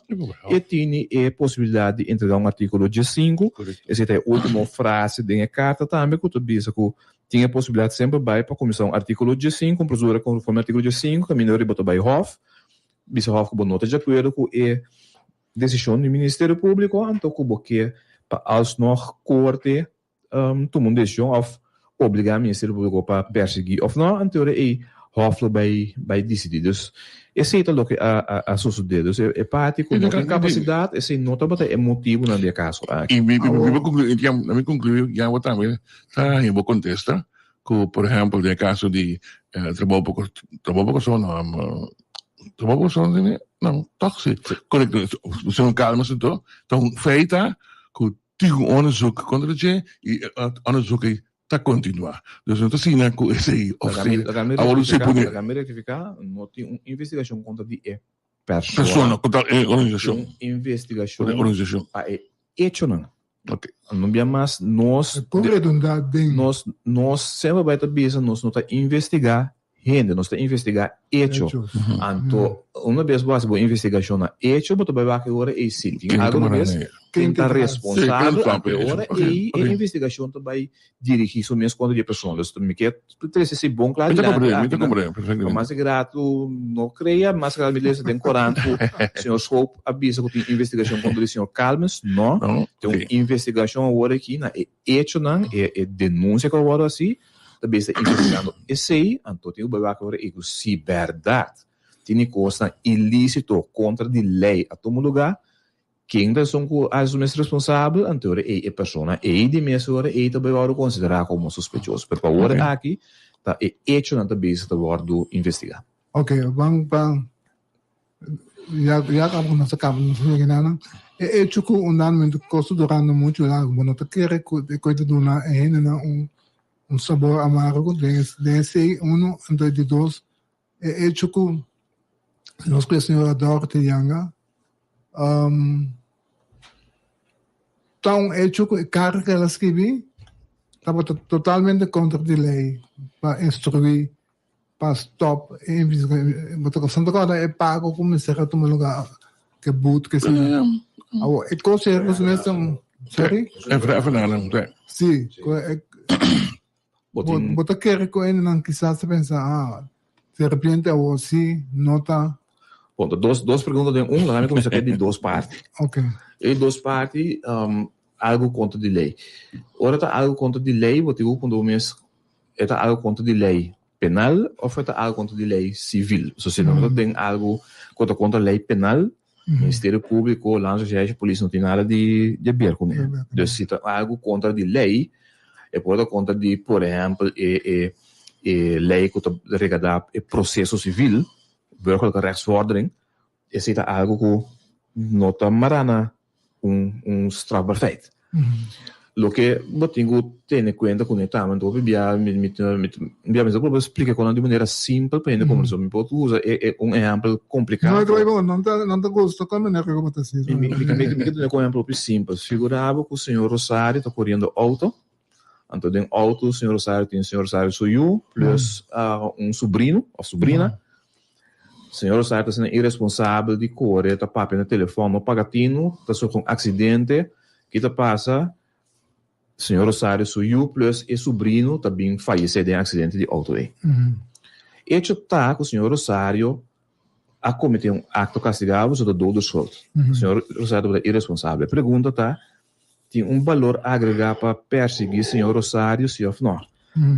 e tini e posibilidat di entregá un artíkulo diesinku. Esei ta e último frase den e karta tambe ku ta bisa ku Tin e posibilidat semper bai pa kuminsá un artíkulo diesinku, un prosedura konforme artíkulo diesinku, kaminda riba ta bai hòf, bisa hòf ku bo no ta di akuerdo ku e desishon di Ministerio Públiko, anto ku bo ke pa alsnog korte tuma un desishon òf obligá Ministerio Públiko pa persiguí òf nò, anto ora ei hòf lo bai bai disidí. Dus esei ta loke a a sosodé. Dus e parti ku no tin kapasidat, esei no tabata e motibunan di e kaso aki. I mi mi konkluí ya bo tambe Ta haña bo kontesta ku por ehèmpel den e kaso di trabou pa trabou pa Kòrsou no trabou pa Kòrsou no tene no tòg si korekto segun Calmes anto ta un feit ta ku tin un onderzoek kontra dje i e onderzoek ei ta kontinuá dus no ta asina ku esei òf si awor si pone. Laga mi rektifiká no tin un investigashon kontra di e persona persona kontra e organisashon tin un investigashon pa e echonan. Ok. No bia mas nos. Kon redundá den. Nos nos semper bai ta bisa nos no ta investigá hende, nos ta investigá echo. Anto una bes bo hasi bo investigashon na echo bo ta bai wak e ora ei si tin algu na bes ken ta responsabel anto e ora ei e investigashon ta bai dirigí su mes kontra di e persona. Dus mi ke trese esei bon kla dilanti aki nan. Pa mas grato no krea, mas grato mi lesa den korant ku señor Schoop a bisa ku tin investigashon kontra di señor Calmes. No, tin un investigashon awor aki na e echonan, e denunsia ku a wòrdu hasi, ta bisa ta investigando esei, anto tin ku bai wak awor ei ku si bèrdat tin e kosnan ilisito kontra di lei a tuma lugá, Ken ta esun ku a su mes responsabel, anto ora ei e persona ei di mes ora ei ta bai wòrdu konsiderá komo sospechoso. Pero pa ora aki ta e echonan ta bezig ta wòrdu investigá. Ok, ban pa ya ya kaba ku nos a kaba nos a yega nan. E echo ku un dado kos ta durando muchu largu, bo no ta kere ku e koe ta duna e hendenan un un sabor amargo den den esei uno, anto e di dos E hecho ku nos ku e señora Dorothy Yanga ta un hecho ku e karta ku el a skibi tabata totalmente kontra di lei pa instruí pa stòp e investigashon. Bo ta Santa Kòrda e pago ku mester a tuma lugá ke but ke si. Awor e kos ei sorry? Si, Bo tin. Bo ta kere ku hendenan kisas ta pensa, ah, de repente awor sí no ta. Bon, ta dos, dos pregunta den un, laga mi kuminsá ku e di dos parti. Ok. E di dos parti, algu kontra di lei. Ora ta algu kontra di lei, bo tin ku puntra bo mes, e ta algu kontra di lei penal òf e ta algu kontra di lei sivil? So si no ta den algu ku ta kontra lei penal, Ministerio Públiko, Landsrecherche, polis no tin nada di di haber kuné. Dus si ta algu kontra di lei, e por ta kontra di, por ehèmpel, e e e lei ku ta regadá e proseso sivil, burgerlijke rechtsvordering, esei ta algu ku no ta mará na un un strafbaar feit. Loke bo tin ku tene kuenta kuné tambe, anto hopi bia mi mi mi bia mi ta proba splika konan di manera simpel pa hende komprende. So mi por usa e e un ehèmpel kompliká. No, e nan ta nan ta gusta kon manera ku bo ta hasi. Mi mi mi mi ke duna un ehèmpel hopi simpel. Figurá bo ku señor Rosario ta koriendo outo, anto den outo señor Rosario tin señor Rosario su yu plus un subrino òf subrina. Señor Rosario ta asina iresponsabel di kore ta papia na telefòn no paga tinu ta surgi un aksidente ki ta pasa señor Rosario su yu plus e subrino ta bin fayesé den aksidente di outo ei. Echo ta ku señor Rosario a kometé un akto kastigabel so ta dode schuld. Señor Rosario tabata iresponsabel. E pregunta ta Tin un balor agregá pa persiguí señor Rosario si òf nò?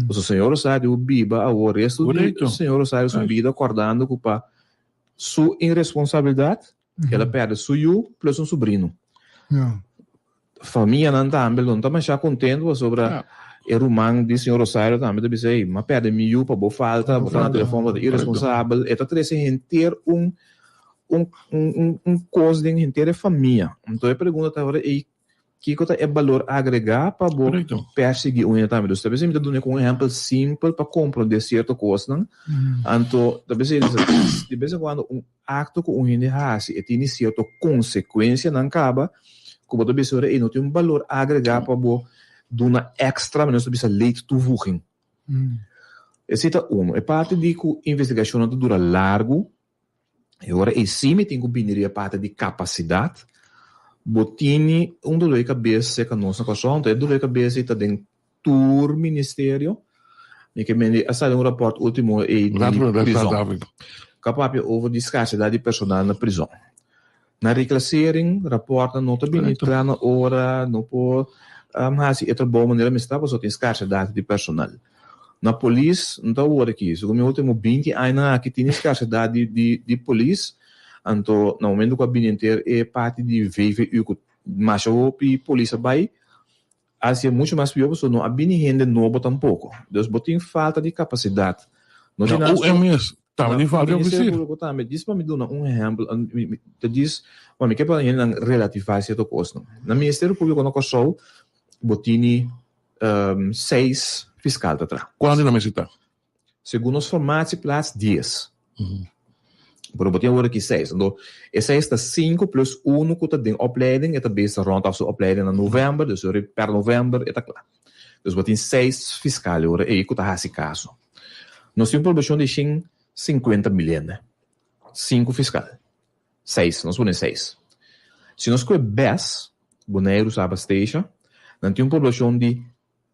Pasobra señor Rosario biba awor resto di señor Rosario su bida kòrdando ku pa su iresponsabilidat el a pèrdè su yu plus un subrino. Famianan tambe lo no ta mashá kontentu pasobra e ruman di señor Rosario tambe ta bisa, ey, m'a pèrdè mi yu pa bo falta, bo ta na telefòn, bo ta iresponsabel. E ta trese henter un un un un kos den henter e famia. Anto e pregunta ta ora ei. Kiko ta e balor agregá pa bo persiguí un hende tambe? Dus ta bes mi ta duna ku un ehèmpel simpel pa komprondé sierto kosnan. Anto ta bes di bes en kuando un akto ku un hende hasi e tini sierto konsekuensianan kaba ku bo ta bisa ora ei no tin un balor agregá pa bo duna èkstra, nos ta bisa late toevoeging. Esei ta uno. E parti di ku investigashonnan ta dura largu. E ora ei sí mi tin ku bini riba e parti di kapasidat. Bo tini un dolor di kabes serka nos na Kòrsou, anto e dolor di kabes ei ta den tur ministerio. Mi ke mende a sali un rapòrt último ei di prizòn. Ku a papia over di skarsedat di personal na prizòn. Na reklasering rapòrtnan no ta bini kla na ora, no por hasi e trabou manera mester ta pasobra tin skarsedat di personal. Na polis no ta awor aki, segun mi ultimo binti añanan aki tin e skarsedat di polis, anto na momento ku a bini henter e parti di VVU ku masha hopi polis a bai, A hacié mucho mas pió pasobra no a bini hende nobo tampoco. Dus bo tin falta di capacidad. No tin Na OMS tambe tin falta di Ministerio oficier. Público tambe. Djis pa mi duna un ehempel, mi ta djis, bueno, mi ke pa hendenan relativá cierto cosnan. Na Ministerio Público na Kòrsou bo tini seis fiscal ta traha. Cuantu nan mester ta? Segun nos formatieplaats dies. Pero bo tin awor aki seis. Anto e seis ta sinku plus unu ku ta den opleiding, e ta bezig rond af su opleiding na novèmber, dus ora per novèmber e ta kla. Dus bo tin seis fiskal e ora ei ku ta hasi kaso. Nos tin un poblashon di shen sinkuenta mil hende. Sinku fiskal. Seis, nos pone seis. Si nos kohe bes, Boneiru, Saba, Statia, nan tin un poblashon di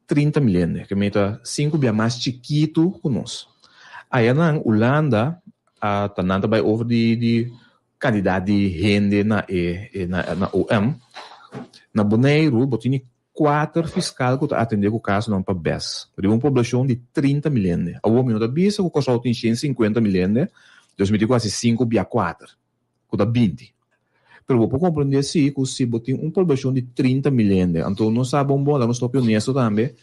30 mil hende, ke mei ta sinku bia mas chikitu ku nos. Ayanan Ulanda a ta nan ta bai over di di kantidat di hende na e na na OM. Na Boneiru bo tini kuater fiskal ku ta atendé ku kasonan pa bes riba un poblashon di 30 mil hende. Awor mi no ta bisa ku Kòrsou tin 150 mil hende, dus mi tin ku hasi sinku bia kuater. ku ta 20. Pero bo por komprendé sí ku si bo tin un poblashon di 30 mil hende, anto nos sa bon bon, laga nos topi honesto tambe,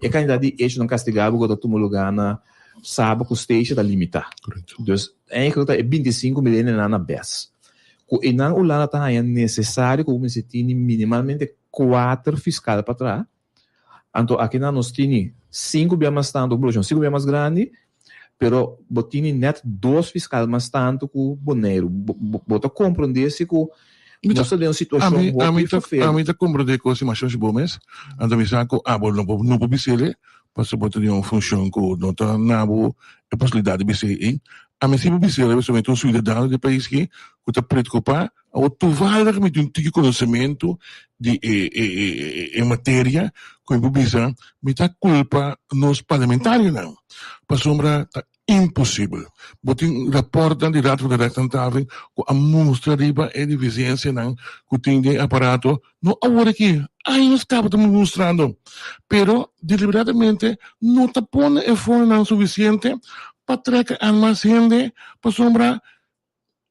e kantidat di echonan kastigabel ku ta tuma lugá na Saba ku Statia ta limitá. Dus eigenlijk ta e 25 mil hendenan na bes. Ku einan Hulanda ta haña nesesario ku bo mester tini minimalmente kuater fiskal pa traha, Anto akinan nos tini sinku bia mas tantu, poblashon sinku bia mas grandi, pero bo tini nèt dos fiskal mas tantu ku Boneiru. Bo ta komprondé si ku nos ta den un situashon hopi ferfel. Ami ta komprondé kos di mashon si bo mes, anto mi sa ku abo no por no por bis'el pasobra bo ta den un funshon ku no ta na bo e posibilidat di bis'é ei. Ami si por bis'el pasobra mi ta un siudadano di e pais aki ku ta preokupá. Awor toevallig mi tin un tiki konosementu di e e e e materia ku mi por bisa mi ta kulpa nos parlamentarionan pasobra ta imposibel. Bo tin raportnan di Raad van de Rechthandhaving ku a mustra riba e defisiensianan ku tin den e aparato no awor aki, años kaba ta mustrando pero deliberadamente no ta pone e fondonan sufisiente pa treka an mas hende pasobra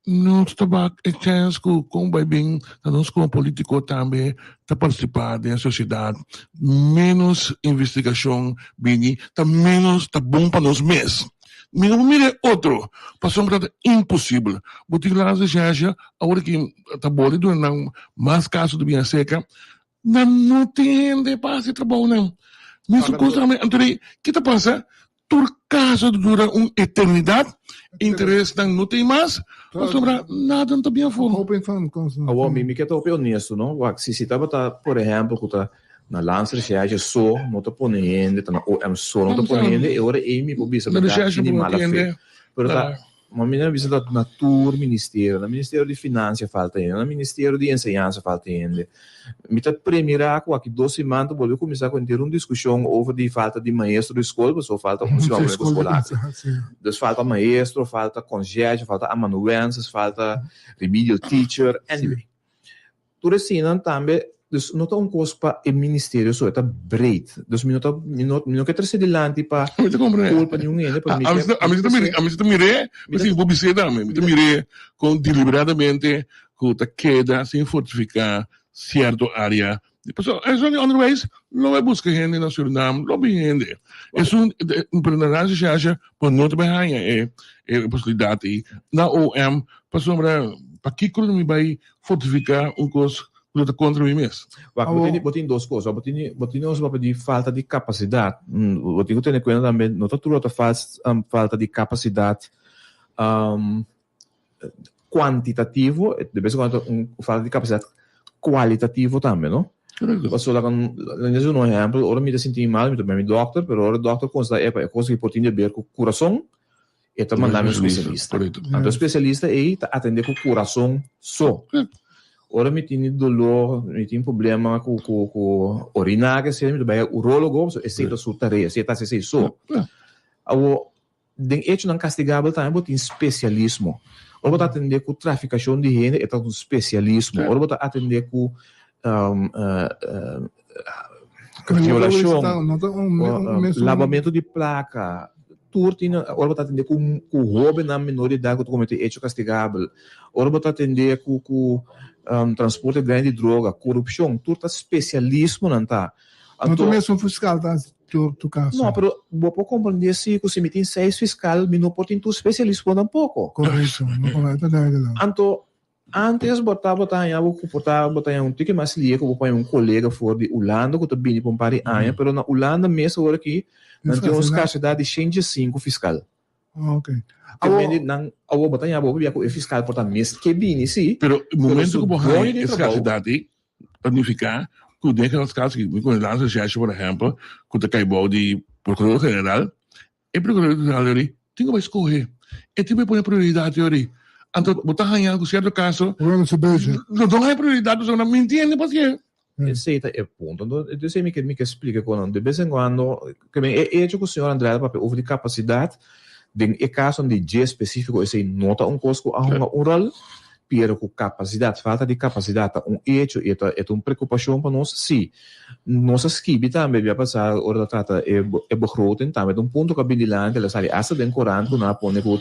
Nos ta wak e chèns ku kon bai bin ta nos komo polítiko tambe ta partisipá den sosiedat. Ménos investigashon bini ta ménos ta bon pa nos mes. Mi no por mira e otro pasobra ta imposibel. Bo tin laatste shènsha awor ki ta boli duna nan mas kaso di bin aserka Nan no tin hende pa hasi e trabounan. Mesun kos tambe, anto di ki ta pasa? Tur kaso ta dura un eternidat, interesnan no tin mas, pasobra nada no ta bien afó. Awor, mi mi ke ta hopi honesto, no? Wak, si si tabata, por ehèmpel, ku ta na Landsrecherche so no ta pone hende, ta na OM so no ta pone hende, e ora ei mi por bisa berdad tin di mala fe. Pero ta Ma mi na bisa ta na tur ministerio, na ministerio di financia falta hende, na ministerio di enseñansa falta hende. Mi ta premira cu aki dos siman ta bolbe cuminsa cu henter un discusion over di falta di maestro di scol, pasobra falta un siman prome cu scol habri. Dus falta maestro, falta conciërge, falta amanuenses, falta remedial teacher, anyway. Tur eseinan tambe, dus no ta un kos pa e ministerio so, e ta breed. Dus mi no ta, mi no, mi no ke trese dilanti pa Mi ta comprende. kulpa niun hende, pero mi A, a, ke, a mi mi ta ta mire, trese, a mi ta mire, mi ta, mi bo bis'é tambe, mi ta mire kon deliberadamente ku ta keda sin fortifiká sierto área. Pasobra esun di onderwijs lo bai buska hende na Surinam, lo bin hende. Esun, pero na Landsrecherche bo no ta bai haña e e posibilidat ei. Na OM, pasobra pakiko lo mi bai fortifiká un kos. ku ta kontra mi mes. Wak, bo tin, bo tin dos kos. Bo tin, bo tin nos papia di falta di kapasidat. Bo tin ku tene kuenta tambe, no ta tur lo ta fals, falta di kapasidat kuantitativo, de bes en kuando ta un falta di kapasidat kualitativo tambe, no? Korekto. Pasobra laga, laga mi duna un ehèmpel, ora mi ta sinti mi mal, mi ta bai mi dòkter, pero ora e dòkter konstatá, epa, e kos aki por tin di aber ku kurason, E ta manda mi un spesialista. Anto e spesialista ei ta atendé ku kurason so. Ora mi tini doló, mi tin problema ku ku ku oriná ke sea, mi ta bai e urólogo, pasobra esei ta su tarea, esei ta hasi esei so. Awor, den echonan kastigabel tambe bo tin spesialismo. Ora bo ta atendé ku trafikashon di hende, e ta un spesialismo. Ora bo ta atendé ku Violashon, labamentu di plaka, tur tin ora bo ta atendé ku ku hóbennan menor di edat ku ta kometé echo kastigabel, ora bo ta atendé ku ku transporte grandi di droga, korupshon, tur ta spesialismonan ta. No ta mesun fiskal ta hasi tur tur kaso. No, pero bo por komprendé si ku si mi tin seis fiskal mi no por tin tur spesialismo tampoko. Korekto, no por, ta duidelijk. Anto Antes bo tabata haña bo ku por ta bo ta haña un tiki mas lie ku bo por haña un kolega for di Ulanda ku ta bini pa un par di aña, pero na Ulanda mes awor aki nan tin un skarsedat di shen diesinku fiskal. Te mende nan awor bo ta haña bo pabia ku e fiskal por ta mes ke bini si, Pero pero momento su ku bo doño haña di e trabou. skarsedat ei ta nifiká ku den e kaso aki mi konosé Landsrecherche por ehèmpel ku ta kai bou di Prokurador General. E procurador general yori tin cu bay scoge. E tin bay pone prioridad yori. Anto bo ta haña cu cierto caso Bueno su budget. no no haña prioridad pasobra nan mintiende paske. Esey ta e punto. Anto esey mi ke mi ke splica cu nan de bes en cuando ke men e hecho cu señor Andrade papia over di capacidad den e casonan di dje specifico esey no ta un cos cu a hunga un rol. Pero ku kapasidat, falta di kapasidat ta un echo i e ta e ta un preokupashon pa nos, sí. Nos a skibi tambe bia pasá ora ta trata e e begroting tambe ta un punto ku a bin dilanti, el a sali asta den korant ku nan a pone ku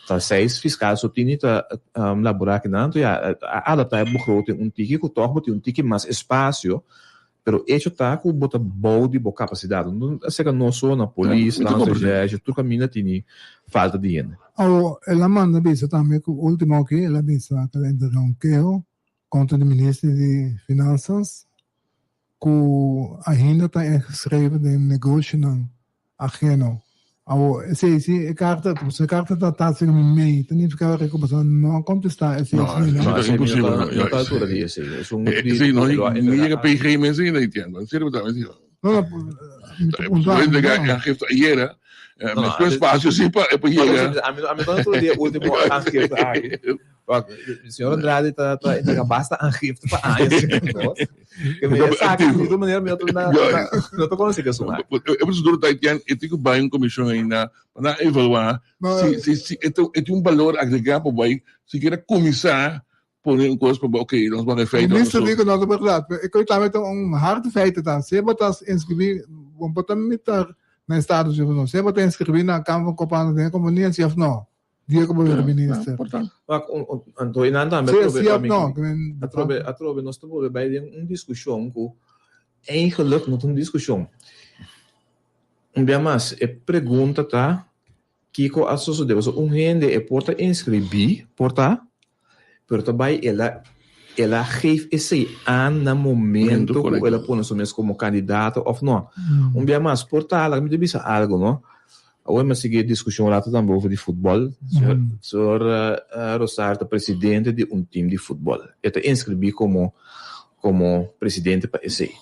ta seis fiskal so tini ta laborá akinan, anto ya a adaptá e begroting un tiki ku tòg bo tin un tiki mas espasio. Pero echo ta ku bo ta bou di bo kapasidat. No ta seka nos so, na polis, landsrecherche, tur kaminda tini falta di hende. Awor, el a manda bisa tambe ku ultimo aki el a bisa ku el a entrega un keho kontra di minister di Finansas ku ainda ta ingeschreven den negoshonan Ageno. Awor, esei si e karta, pasobra e karta ta ta segun mi mei, ta nifiká ora ku boso no a kontestá esei No, si, no? esei No, ta esei mi no imposibel. ta, No, no ta altura di esei. Esun Eh, di esei no, lo a ni entregá yega a. PG mes ainda entiendo. En serio, también digo. No, no, mi ta puntra, Bo entrega no. aangifte ayera, No, mes ku espacio sí pa e por yega. Ami no, ami no ta altura di e último aangifte aki. Wak, señor Andrade ta ta entrega basta aangifte pa aña sin nos. Que me saca di tu manera mi no ta na no ta conoce que suma. E procedura ta etian e tin ku bai un comisión ainda pa nan evalua si si si e ta e tin un balor agregá pa bai sikiera kuminsá pone un kos pa bai ok nos wak e feito Minister dico no ta berdad, pero e koe tambe ta un hard feite ta, si bo ta inscribi, bo por ta mitar na estado si of no, si bo ta inscribi na Kamer van Koophandel den e compania si of no. Dia ku bo bira minister. Wak, anto einan tambe Sí, atrobe sí pa of mi no? Ke men atrobe atrobe nos ta bolbe bai den un diskushon ku eigenlijk no ta un diskushon. Un bia mas, e pregunta ta kiko a sosodé? Pasobra un hende e por ta inskribí, por ta, pero ta bai el a el a geef esei aan na momento ku el a pone su mes komo kandidato òf no. Un bia mas, por ta, laga mi ta bisa algu no. Awor mi a sigui e diskushon un rato tambe over di futbòl. Señor Rosario ta presidente di un tim di futbòl. E ta inskribí komo komo presidente pa esei.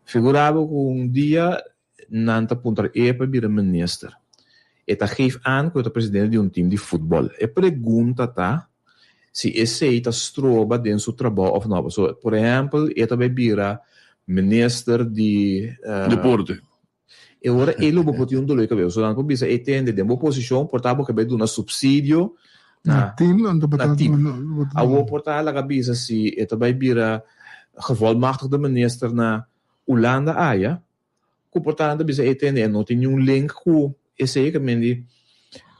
Figurá bo ku un dia nan ta puntra e pa bira minister. E ta geef aan ku e ta presidente di un tim di futbòl. E pregunta ta si esei ta stroba den su trabou òf no. Pasobra, por ehèmpel, e ta bai bira minister di Deporte. E ora ei lo bo por tin un dolor di kabes. So nan por bisa, Ey tende, den bo posishon por ta bo ke bai duna supsidio Na tim, anto bo na ta tim. bo ta Awor por ta laga bisa si e ta bai bira gevolmachtigde minister na Hulanda aya, ku por ta nan ta bisa, Ey tende, e no tin niun link ku esei ke men di.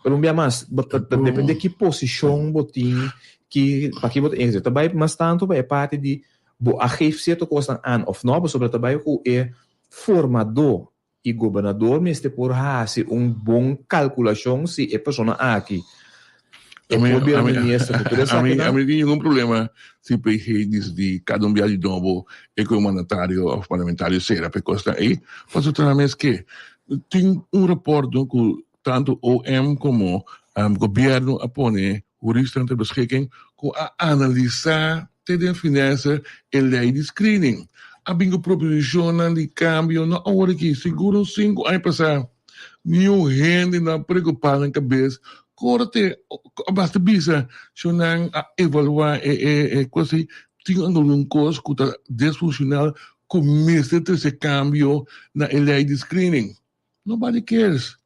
Pero un bia mas, bo ta ta depende ki posishon bo tin, ki pa ki bo ta inzet. Ta bai mas tantu pa e parti di bo a geef sierto kosnan aan òf no, pasobra ta bai ku e Formadó i gobernador mester por hasi un bon kalkulashon si e persona aki. E por bira minister ku tur esakinan. Ami no tin ningun problema si PG disidí kada un bia di nobo e ku e mandatario òf parlamentario sera pa e kosnan ei, pasobra ta nan mes ke. Tin un rapòrt no ku tantu OM komo gobièrnu a pone huristanan ter beschikking ku a analisá te den finèse e lei di screening. A bin ku proposishonnan di kambio no awor aki, sigur un sinku aña pasá. Niun hende no a preokupá nan kabes ku ora te a basta bisa si nan a evaluá e e e kos ei tin algun kos ku ta disfunshonal ku mester trese kambio na e lei di screening. Nobody cares.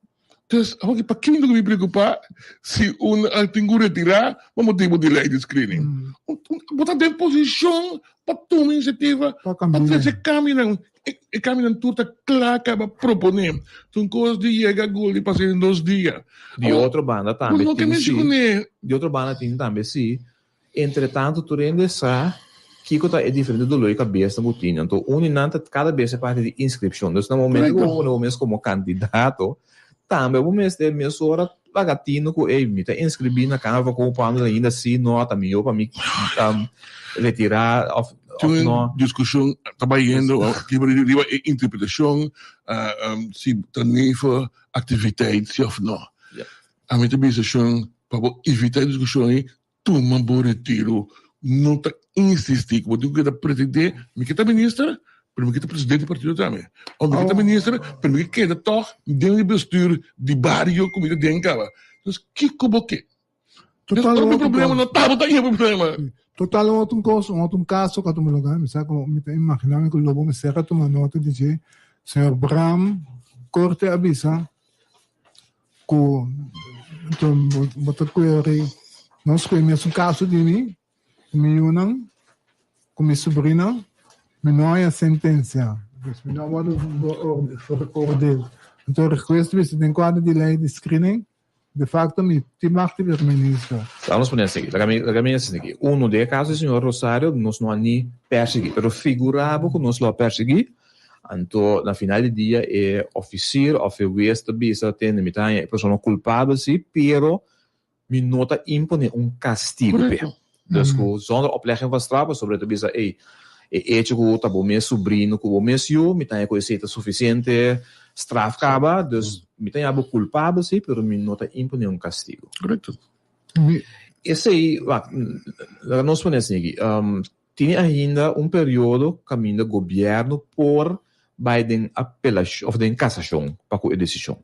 Dus awor pa kin lo mi preokupá si un a tin ku retirá pa motibu di lei di screening? Bo ta den posishon pa tuma inisiativa pa trese kambionan. E kambionan tur ta kla kaba proponé. Ta un kos di yega gol di pasa den dos dia. Di otro banda tambe tin si, di otro banda tin tambe si Entretantu tur hende sa kiko ta e diferente dolor di kabesnan ku tin. Anto un di nan ta kada bes e parti di inskripshon. Dus na momento ku bo pone bo mes komo kandidato, tambe bo mester mesora laga tino ku ey mi ta inskribí na Kamer van Koophandel ainda si no ta mihó pa mi retirá òf Tin no. un diskushon ta bayendo riba e interpretashon si ta nevenactiviteit si òf no. Ami ta bisa shon pa bo evitá e diskushon ei Tuma bo retiro, no ta insisti ku bo tin ku keda presidente, mi ke ta minister, pero mi ke ta presidente di partido tambe. Of mi ke ta minister, pero mi ke keda tòg den e bestuur di bario ku mi ta den kaba. Dus kiko bo ke? Dus Total ora un bo otro problema kos. no tabata e problema. Total un otro kos, un otro kaso ku a tuma lugar, mi sa ku mi ta imaginá mi ku lo bo mester a tuma nota di dje, señor Bram, korte a bisa ku bo ta kere nos kue mesun kaso di mi, ku mi yunan, ku mi subrina, mi no haña sentensia, dus mi no a wòrdu veroordeel. Anto request bisa den kuadro di lei di screening, de facto mi tin mag di bira minister. Laga nos pone así, laga mi laga mi hasi aki. Uno, den e kaso di señor Rosario nos no a ni persiguí, pero figurá bo ku nos lo a persiguí, Anto na final di dia e ofisier of e hues ta bisa, Tende, mi ta haña e persona kulpabel si, pero mi no ta imponé un kastigu p'e. Dus ku zonder oplegging van straf, pasobra e ta bisa, ey, e echo ku ta bo mes subrino ku bo mes yu, mi ta haña ku esei ta sufisiente straf kaba, dus mi ta haña bo kulpabel si, pero mi no ta imponé un kastigu. Esei, wak, laga nos pone asina aki. Tin ainda un periodo kaminda gobièrnu por bai den apelashon òf den kasashon pa ku e desishon.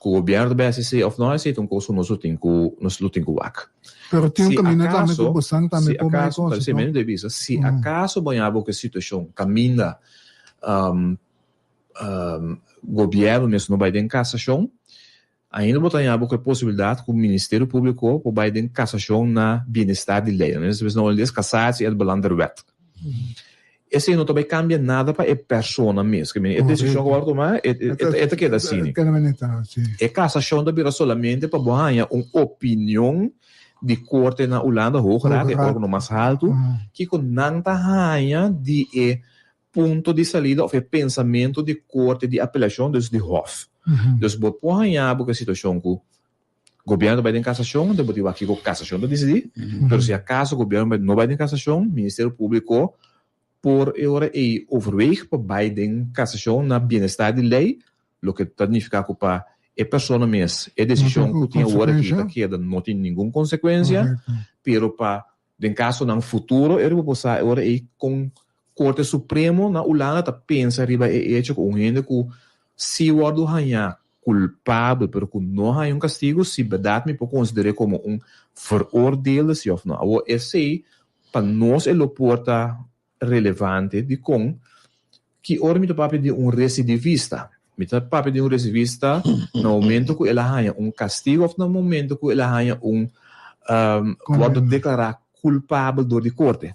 Ku gobièrnu ta bai hasi esei òf no, esei ta un kos ku nos lo tin ku nos lo tin ku wak. Pero tin un Si kaminda tambe ku akaso, bosan tambe si por bai akaso, kos, esei no? mi ta bisa, si akaso bo haña bo ku e situashon kaminda gobièrnu mes no bai den kasashon, Ainda bo ta haña bo ku e posibilidat ku Ministerio Públiko por bai den kasashon na bienestar di lei. Nos ta holandes Cassatie het belang der wet. Esei no ta bai kambia nada pa e persona mes. Ke meen e desishon ku wòrdu tumá e ta keda asina. E kasashon ta bira solamente pa bo haña un opinion di korte na Hulanda, Hoge Raad, e órgano mas haltu, kiko nan ta haña di e punto di salida of e pensamento di corte di apelacion, dus di hof. Dus bo por haña bo ku e situacion ku gobierno ta bai den casacion, enton bo tin wak kiko casacion ta dicidi, pero si acaso gobierno no bai den casacion, Ministerio Publico por e ora ei overweeg pa bai den casacion na bienestar di ley, loke ta nifica ku pa e persona mes e decision ku tin awor aki ta keda no tin ningun consecuencia, pero pa Den kasonan futuro e riba por sa e ora ei kon Korte Supremo na Ulanda ta pensa riba e echo ku un hende ku si wòrdu hañá kulpabel pero ku no haña un kastigu si bèrdat mi por konsider'é komo un veroordeelde si òf no. Awor esei pa nos e lo por ta relevante dikon ki ora mi ta papia di un residivista. Mi ta papia di un residivista na momento ku el a haña un kastigu òf na momento ku el a haña un wòrdu deklará kulpabel dor di korte.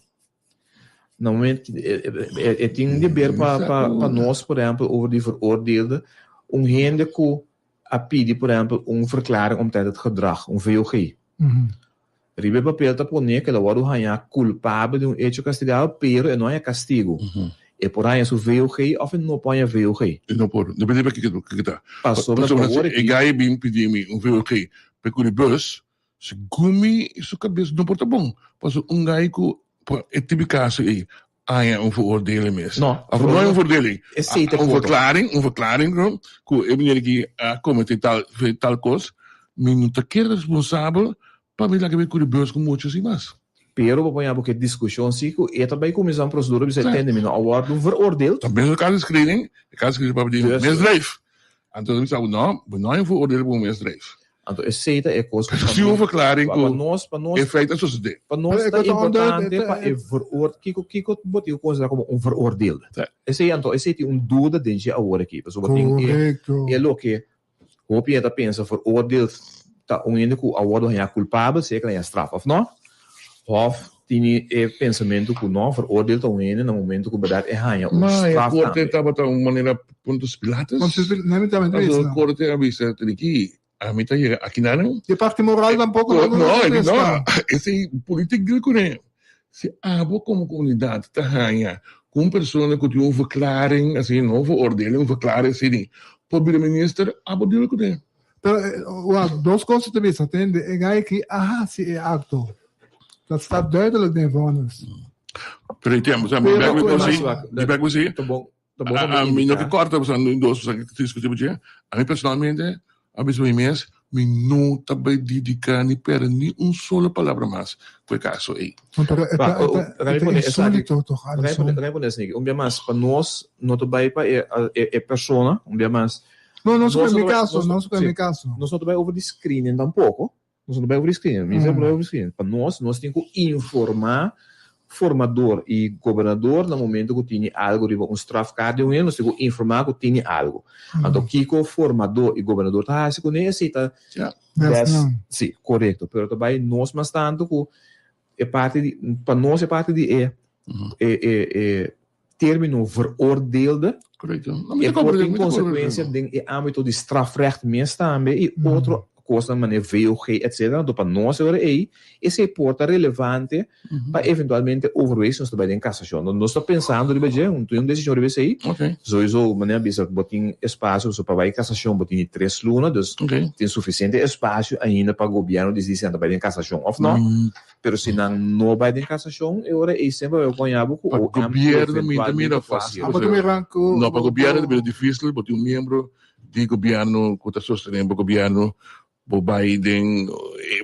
Na momento e tin di ber pa pa nos por ehèmpel over di veroordeelde un hende ku a pidi por ehèmpel un verklaring omtrent het gedrag, un VOG. Riba e papel ta pone ku el a wòrdu hañá kulpabel di un echo kastigabel, pero e no haña kastigu. E por haña su VOG òf e no por haña VOG. E no por. Depende pa kiko ta. Pasobra Pasobra awor si e aki. gai bin pidi mi un VOG pa e kuri bus. Segun mi su kabes no por ta bon, pasobra un gai ku pa e tipo di kaso ei haña un veroordeling mes. No, Of no haña un veroordeling, Esei ta un punto. verklaring, un verklaring no, ku e meneer aki a komete tal tal kos, mi no ta kere responsabel pa mi laga bay kuri bus ku mucha sin mas. Pero bo por bo ke diskushon si ku e ta bai kuminsá un prosedura bisa e tende mi no a wòrdu veroordeeld. Ta mes e kaso di screening, e kaso di screening papia di Dus. misdrijf. Anto mi sa no, bo no a veroordeel pa un misdrijf. Anto esei ta e kos ku Si un verklaring pa ku nos pa nos e feit a sosodé. pa nos Pero e ta kos ta importante onduidelijk, pa e veroord kiko kiko bo tin ku konsiderá komo un veroordeelde. Ta. Esei anto esei tin un duda den dje awor aki pasobra tin e Korekto. e loke Hopi hende ta pensa veroordeeld ta un hende ku a wòrdu hañá kulpabel, sea ku el a haña straf òf nò. Òf tini e pensamentu ku nò, veroordeeld ta un hende na momentu ku bèrdat e haña un Ma e straf korte tambe. tabata un manera Pontus Pilatus. Pontus Pilatus, no, mi tambe Anto bisa. korte a bisa Triki, ami ta yega akinanan. E parti moral tampoco No, no no, no e di no, ta. esei politik deal kuné. Si abo komo komunidat ta haña ku un persona ku tin un verklaring, asina, no veroordeling, un verklaring asina, por bira minister, abo deal kuné. Pero, wak, dos kos ta bisa, tende, e gai ki a hasi e akto. Dat staat duidelijk den vonnis. Pero e tempo, sa, mi Pero bek mi ku e kosi, mas, mi bek mi si, Ta bon, ta bon pa A mi no indiká. ke kòrta pasobra no dos pasobra ke diskutí dje. A mi personalmente a bisa mi mes mi no ta bai dediká ni pèrdè ni un solo palabra mas ku e kaso ei. No, pero e Pa, ta, e ta, laga e mi ta pone esaki, insólito toch, laga mi Alison? pone, laga mi pone esaki. Un bia mas, pa nos no ta bai pa e, e, e persona, un bia mas, No, no nos sco no en mi ta bai, caso, nos, no sco en sí, mi caso. nos no ta bai over di screening tampoco. Nos no ta bai over di screening. Mi no bai over di screening. Pa nos, nos tin ku informá formador i gobernador na momento ku tini algu riba un strafkaart di un hende, nos tin ku informá ku tini algu. Anto kiko formador i gobernador ta hasi kuné esei ta Des des, nan. sí, korekto. Pero ta bai nos mas tantu ku e parti di, pa nos e parti di e e e e término veroordeelde Correcto. No, mi e ta por comprende, tin mi ta comprende. consecuencia den e ámbito di strafrecht mes tambe i otro cosnan manera VOG etcetera. Anto pa nos e ora ei esei por ta relevante pa eventualmente overweeg si nos ta bai den casacion. Anto nos ta pensando riba dje, un tin un decision riba esei. Sowieso manera bisa bo tin espacio pasobra pa bai casacion bo tin di tres luna dus tin suficiente espacio ainda pa gobierno dicidi si nan ta bai den casacion of no. Pero si nan no bai den kasashon, e ora ei semper bai koña bo ku Pa OM gobierno mi ta mira eventualmente por fácil. hasié. Abo ta mira ku No, pa bo gobierno ta bo bira difícil, bo tin un miembro di gobierno ku ta sostené bo gobierno, bo bai den,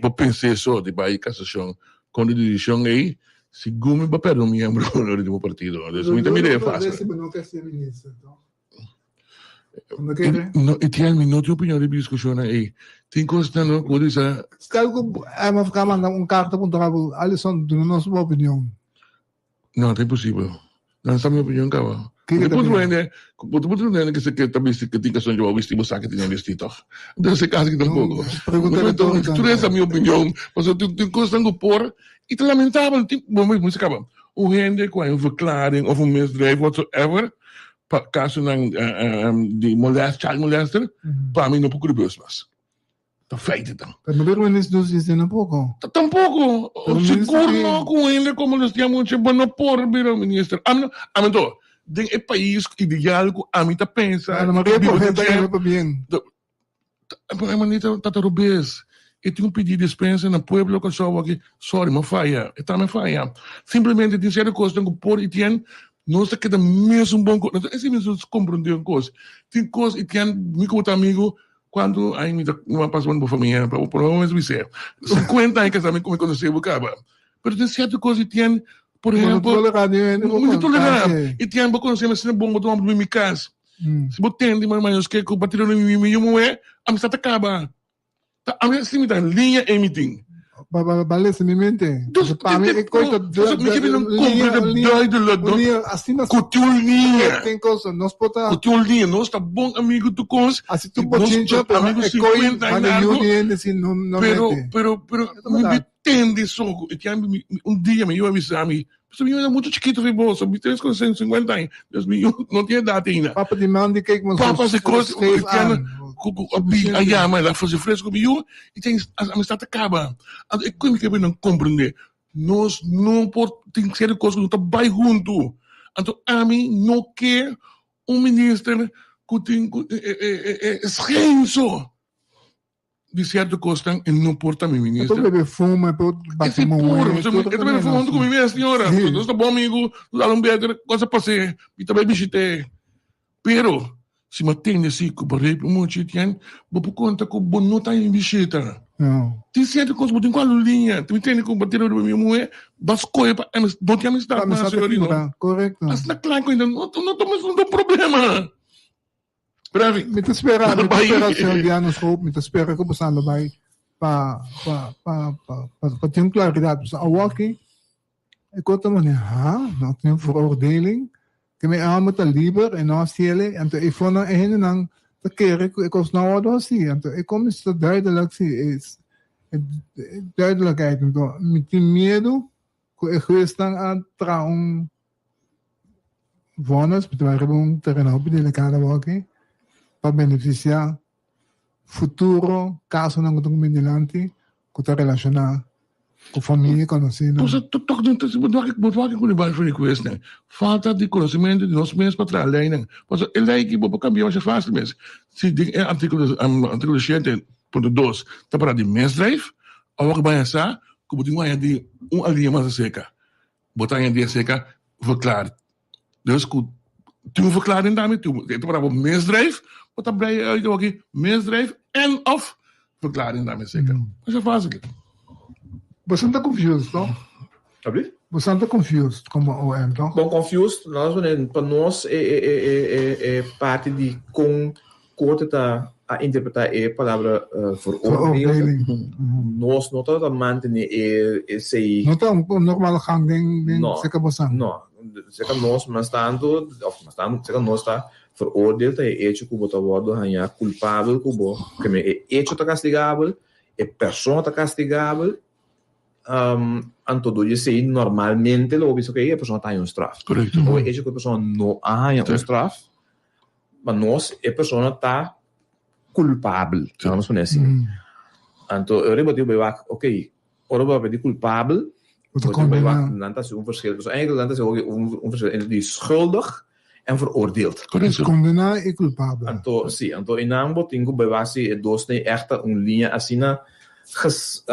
bo pens'é so di bai kasashon kontra di desishon ei, sigur mi bo pèrdè un miembro di bo partido. Dus mi ta mira e fácil. Si bo no ke ser minister, toch? No kere? No, Etienne, mi no tin opinion riba e diskushonnan ei. Tin kosnan no ku bo bisa. Stel ku MFK manda un karta puntra bo, Alison, duna nos bo opinion. No, ta imposibel. Nan sa mi opinion kaba. Kiko Bo ta ta puntra opinion? hende, bo ta puntra hende ke ta bisti ke tin kason dje bo bisti, bo sa ke tin bisti tòg. Entonces e kasi tampoko. Pregunta retórica. Tur esa mi opinion, pasobra tin kosnan ku por i ta lamentabel, tin, bo mester kaba. Un hende ku hay un verklaring of un misdrijf whatsoever, pa kasonan di molest, child molester, pa mi no por kuri bus mas. Ta feite tan. Pero no pero minister dus dice tampoco. Tampoco. Pero minister Sigur ki- no ku hende ku molestia mucha, bo no por bira minister. Ami no, ami to, den e pais ideal ku ami ta pensa, Ana Maria biba por den ta dje, pa bien. E manita tata robes. E tin un pidi dispensa na pueblo Kòrsou aki. Sorry, mi a faya. E tambe a faya. Simplemente tin sierto kosnan ku por i tien nos ta keda mesun bon ku. Esei mi nos komprondé un kos. Tin kos i tien mi ku bo ta amigu kuantu aña mi ta mi a pasa bo famia pa por lo menos bis'é sinkuenta aña kasa mi konosé bo kaba. Pero tin sierto kos i tien por Bo no ehèmpel tolerá ni hende bo mi no tolerá. konta. I tien bo konosé mi asina bon bo ta wòrdu mi kas. Si bo tende ma nos ke ku batidor di mi yu muhé, amistad ta kaba. Ta ami si mi ta liña e mi tin. Ba ba ba lesa mi mente. Dus Pa mi e koi ta mi ke bira komprende duidelijk no. Liña asina Ku tin un liña. Tin cosa nos por ta. Ku tin un liña nos ta bon amigo tur kos. Asi tur bochincha pero amigo e koi 50 manda aña yu largo. di hende si no no Pero mete. pero pero mi mi tende so ku e tiempo mi un dia mi yu a bisa mi Pasobra mi yu era mucho chikito fi bo, so mi tres con 50 aña, dus mi yu no tin edat ainda. Papa di man di kijk man Papa se kos scheef aan. Ku ku a bi a yama el a fasi fresco mi yu i tin amistad ta kaba. Anto e koe mi ke nan komprende, nos no por tin sierto kos ku no ta bai huntu. Anto ami no ke un minister ku tin ku e schijn so. di cierto cosnan e no por ta mi E por minister. bebe fuma, e por E bati si muhe, puro, e tur ta bebe fuma hunto cu mi mes, señora. Sí. Nos ta bon amigo, nos dal un beter, cosa pas'é, mi ta bay bishit'é. Pero, si mi a tende si cu bo rape un mucha tien, bo por conta cu bo no ta mi bishita. No. Tin cierto cos bo tin cu alu liña. Mi tende cu bo tira riba mi muhe, bo a scoge pa amis, bo tin amistad Pa mas, amistad ta señorino. kibra, correcto. Asina cla cu ainda no, no ta no ta un problema. Pero en fin. Mi ta spera, mi ta Bai. spera, señor Diano Schoop, mi ta spera cu boso lo bai pa, pa, pa, pa, pa, pa tin un claridad. Pasobra awoki, e kos ta mane, ha, no tin un veroordeling, ke mi alma ta liber e no a ciele, anto e fonan e hendenan ta kere ku e kos no a wòrdu hasi, anto e komis ta duidelijk si, e, e duidelijkheid, anto mi tin miedu ku e huesnan a traha un vonnis, mi ta bai riba un tereno hopi delikado awoki, pa benefisiá futuro kasonan ku ta kuminsá dilanti ku ta relashoná ku famia i konosínan. Cosa tok den ta bo wak bo wak ku riba for di kwesnan. Falta di konosementu di nos mes pa traha leinan. Pasobra e lei aki bo por kambia masha fásil mes. Si den e artíkulo artíkulo 7.2 ta para di misdrijf, awor ku baña sa ku bo tin ku haña di un alinea mas aserka. Bo ta haña di aserka verklaar. Dus ku tin un verklaring tambe, tin un, e ta para bo misdrijf, bo ta brei uit awor aki misdrijf en of verklaring tambe aserka. Masha fásil. Boso ta confused, toch? Alsjeblieft? Boso ta confused como OM, toch? Bon, confused, nos pa nos e e e e e parti di kon Korte ta a interpretá e palabra veroordeelde. Nos no tabata mantené e esei. No ta un normal gang den den seka bosan. No, seka nos mas tantu òf mas tantu seka nos ta veroordeeld ta e echo ku bo ta wòrdu hañá kulpabel ku bo ke men e echo ta kastigabel, e persona ta kastigabel, anto dor di esei normalmente lo bo bisa ku e persona ta haña un straf. Korekto. O e echo ku e persona no a haña un straf. Pa nos e persona ta culpabel, laga nos pone asina. Anto e ora bo tin bay wak, ok, ora bo papia di culpabel, Bo ta bo tin bay wak, condena. nan ta haci un verschil. Pasobra eigenlijk nan ta haci un un verschil entre di schuldig en veroordeeld. Dus Correcto. condena y culpabel. Anto, si, anto einan bo tin cu bay wak si e dos ta echt ta un liña asina ges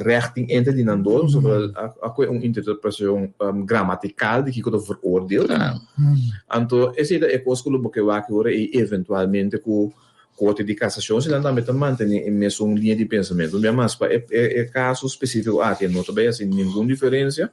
recht tin entre di nan dos, pasobra a koe un interpretacion gramatical di kico ta veroordeeld. Anto esey ta e cos cu lo bo ke wak ora ey eventualmente cu Corte di Casacion si nan tambe ta mantene e mesun liña di pensamento. Bia mas pa e e caso specifico aki no ta bay haci ningun diferencia,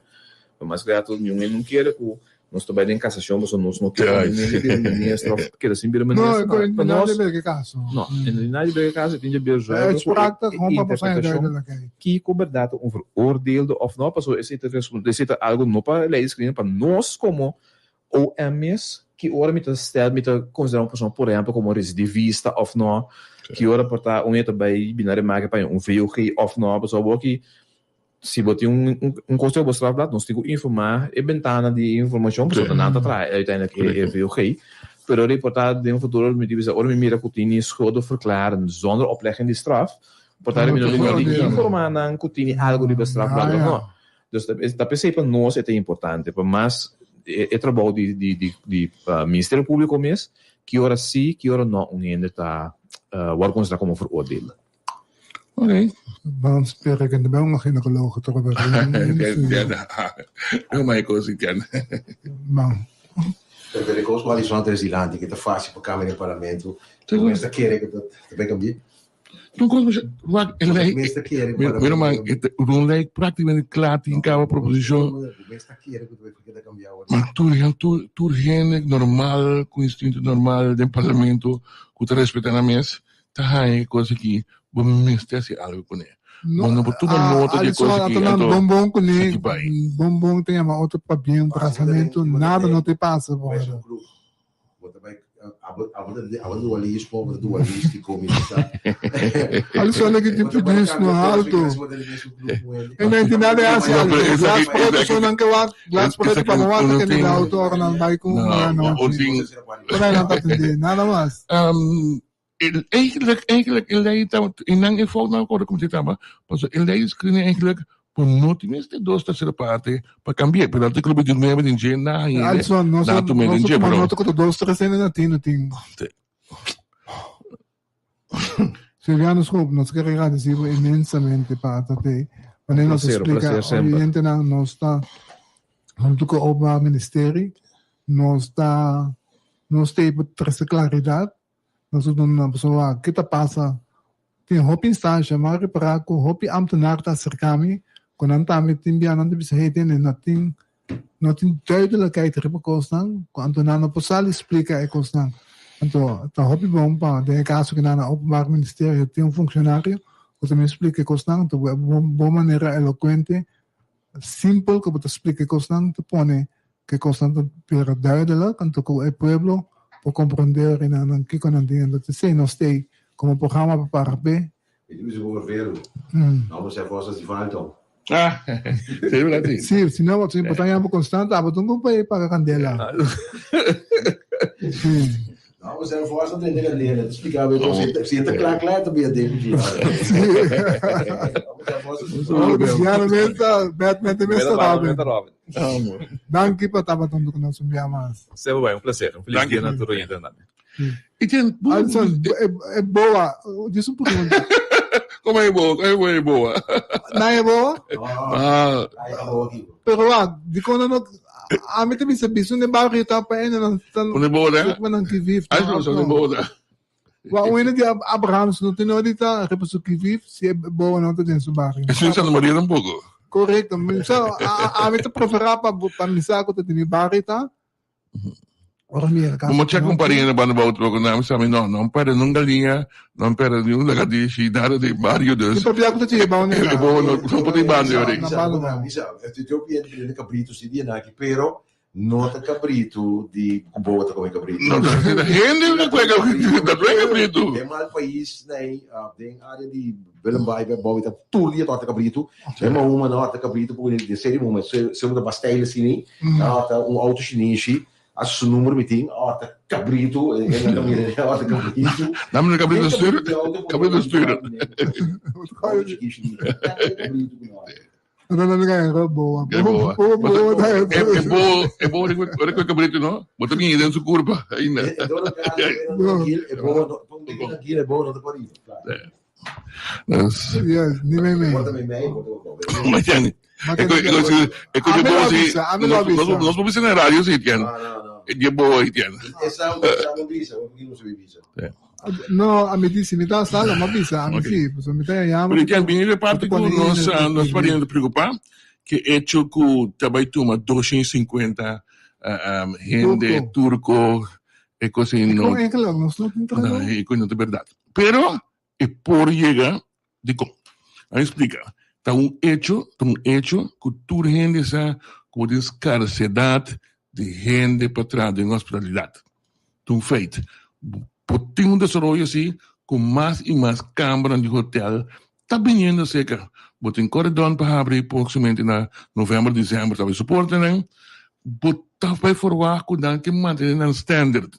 pa mas grato niun hende no kere cu Nos ta bai den kasashon pasobra nos no kier un hende bira minister of keda sin bira minister. No, Pa no, nos, nadie bira ke kaso. no, en nadie bira ke kaso, e tin dje bira E zuiver ku uitspraak ta e gewoon pa boso interpretashon duidelijkheid. kiko berdad ta un veroordeelde of no, pasobra esei ta esei ta algo no pa ley diskriminá, pa nos komo OM mes, ki ora mi ta stel, mi ta konsiderá un persona por ehèmpel komo residivista of no, ki ora por ta un hende ta bai bina remake pa un VOG of no, pasobra bo aki Si bo tin un un kos riba bo strafblad, nos tin ku informá e bentana di informashon, pasobra nan ta traha uiteindelijk e VOG. Pero por ta den futuro mi tin bisa ora mi mira ku tin schuldenverklaring zonder oplegging di straf, por ta mi no tin di informá nan ku tin algu riba strafblad òf no. Dus ta p'esei pa nos e ta importante, pa mas e trabou di di di Ministerio Públiko mes, ki ora sí, ki ora no un hende ta wòrdu konsiderá komo veroordeeld. Oké. Waarom spera ik in de bel nog gynaecoloog toch wel? No mai cos entiende. Man. Pero de cos cual son tres dilante que ta fácil pa cambia den parlamento. Tú mester kere que ta bay cambia. Toen kon me wak en lei. Mester kere Mira man, un lei prácticamente klaar tin caba proposition. Mester kere que ta cambia. Maar tur tur tur hende normal cu instinto normal den parlamento cu ta respeta nan mes ta haña e kos aki, bo mester hasi algu kuné. No, Bo no por tuma nota di e kos aki, anto Bonbon kuné, aki bai. bonbon ta yama otro pabien, tratamentu, nada no te pasa bo. Bo ta bai, abo abo ta abo ta dualismo, bo ta dualistico, mi sa. Alisson aki tin produce no alto. E no enti nada e hasi No, pero alto. esaki- Glas preto esaki- so nan ke wak, glas preto pa bo wak ta kende auto ora nan bai ku No, anochi. tin- Por ahí nan ta atende, nada mas. Um, eigenlijk, eigenlijk, e lei ta, e nan e fout nan acorda como tamba, paso e lei screen eigenlijk por no tenminste dos tercera parte pa cambiar, pero artículo 29 din dje na hende, Alison, no na so, tu no din so dje, tuma pero nota ku ta dos tres hende na tino tin. Silviano Schoop, nos ker agradeci bo inmensamente pa ta te. Wanneer nos Placer, un explica placer semper. oyentenan nos ta hunto cu Openbaar Ministerie, nos ta nos ta pa trece claridad, nos ta duna nan pasobra wak ke ta pasa. Tin hopi instancia, mi a repara cu hopi ambtenaar ta acerca mi cu nan tambe tin bia nan ta bisa hey tene no tin No tin duidelijkheid riba kosnan ku anto nan no por sali splika e kosnan. Anto ta hopi bon pa den e kaso ku nan na Openbaar Ministerio tin un funkshonario ku ta bin splika e kosnan. Anto bo bo manera elokuente, simpel ku bo ta splika e kosnan ta pone ku e kosnan ta bira duidelijk anto ku e pueblo por komprende ori nan nan kiko nan tin. Anto esei nos t'ei komo programa pa para p'e. Mi ta bisa bo vervelo. No bo sa cosas di falta. Ah, sí, verdad, sí. Sí, si no, si bo ta yama constant, abo ta un compañero paga candela. Sí. No, bo sa forsa de de candela. Te explica bo si si ta kla kla ta bia de mi. Ya no mesta, Batman te mesta Robin. Robin. Danki pa tabata hunto cu nos un bia mas. Sebo bai, un placer. Un feliz Danki. dia na tur oyente tambe. I ten Alison, e boa, dis un pregunta. Como e boa? Como e boa? Na e boa? Ah. Pero wak, di kon no ami ta bisa bisa un barrio ta pa ene nan ta Un boa da? Suk nan ki vif. Ai so un boa da. Wa un ene di Abrahams no tin odi ta riba su ki vif si e boa no ta den su barrio. E sin Santa Maria tampoco. Correcto. Mi sa ami ta prefera pa pa mi sa ku ta den mi barrio ta. Ora mi yega Como check un pariente banda bouw troco na mi sabi no, no perde nun galinha, no perde ni un lagadishi, nada de barrio dus. Ki papia ku ta chega bou nega. Bo no no por tin banda yori. Na banda bou. Etiopia tiene cabrito si di anaki, pero no ta cabrito di ku bo ta come cabrito. No, hende ta come cabrito, ta come cabrito. Den mal pais nei, den area di Willembaai bij bou ta tur dia ta cabrito. Den ma uma na ta cabrito porque de serie moment se se ta bastijlen sini, na ta un auto chinese a su numero mi tin, a ta cabrito, e na ta mira a ta cabrito. Dame un cabrito stuur, cabrito stuur. No, no, no, boa. É boa. Boa, boa, boa. É boa, é boa, ora com cabrito no. Bota minha dentro su curva ainda. É boa, é boa, não te pode ir. Yes, ni me me. Ma tieni. E co e co A me boa lo si. avisa, a me lo avisa. Nos nos bisa na radio si tieni. No, no, no. E boa tieni. Essa é uma visa, uma visa. No, a mi dice, mi ta sala, ma bisa, a mi Ok. si, pues mi ta llama. Pero tieni bini de parte ku nos nos pariente preocupa que hecho ku tabay tuma 250 hende turco e cosa No. no Con enkele, nos no tin No, trago. e coño ta berdad. Pero e por yega dikon. A mi splika. Ta un hecho, ta un hecho ku tur hende sa ku bo tin skarsedat di hende pa traha den hospitalidat. Ta un feit. Bo tin un desaroyo asi ku mas i mas kambernan di hotel ta biniendo aserka. Bo tin Corridon pa habri próximamente na novèmber, desèmber ta bai soporte nan. Bo ta bai forwagt ku nan ke mantene nan standard.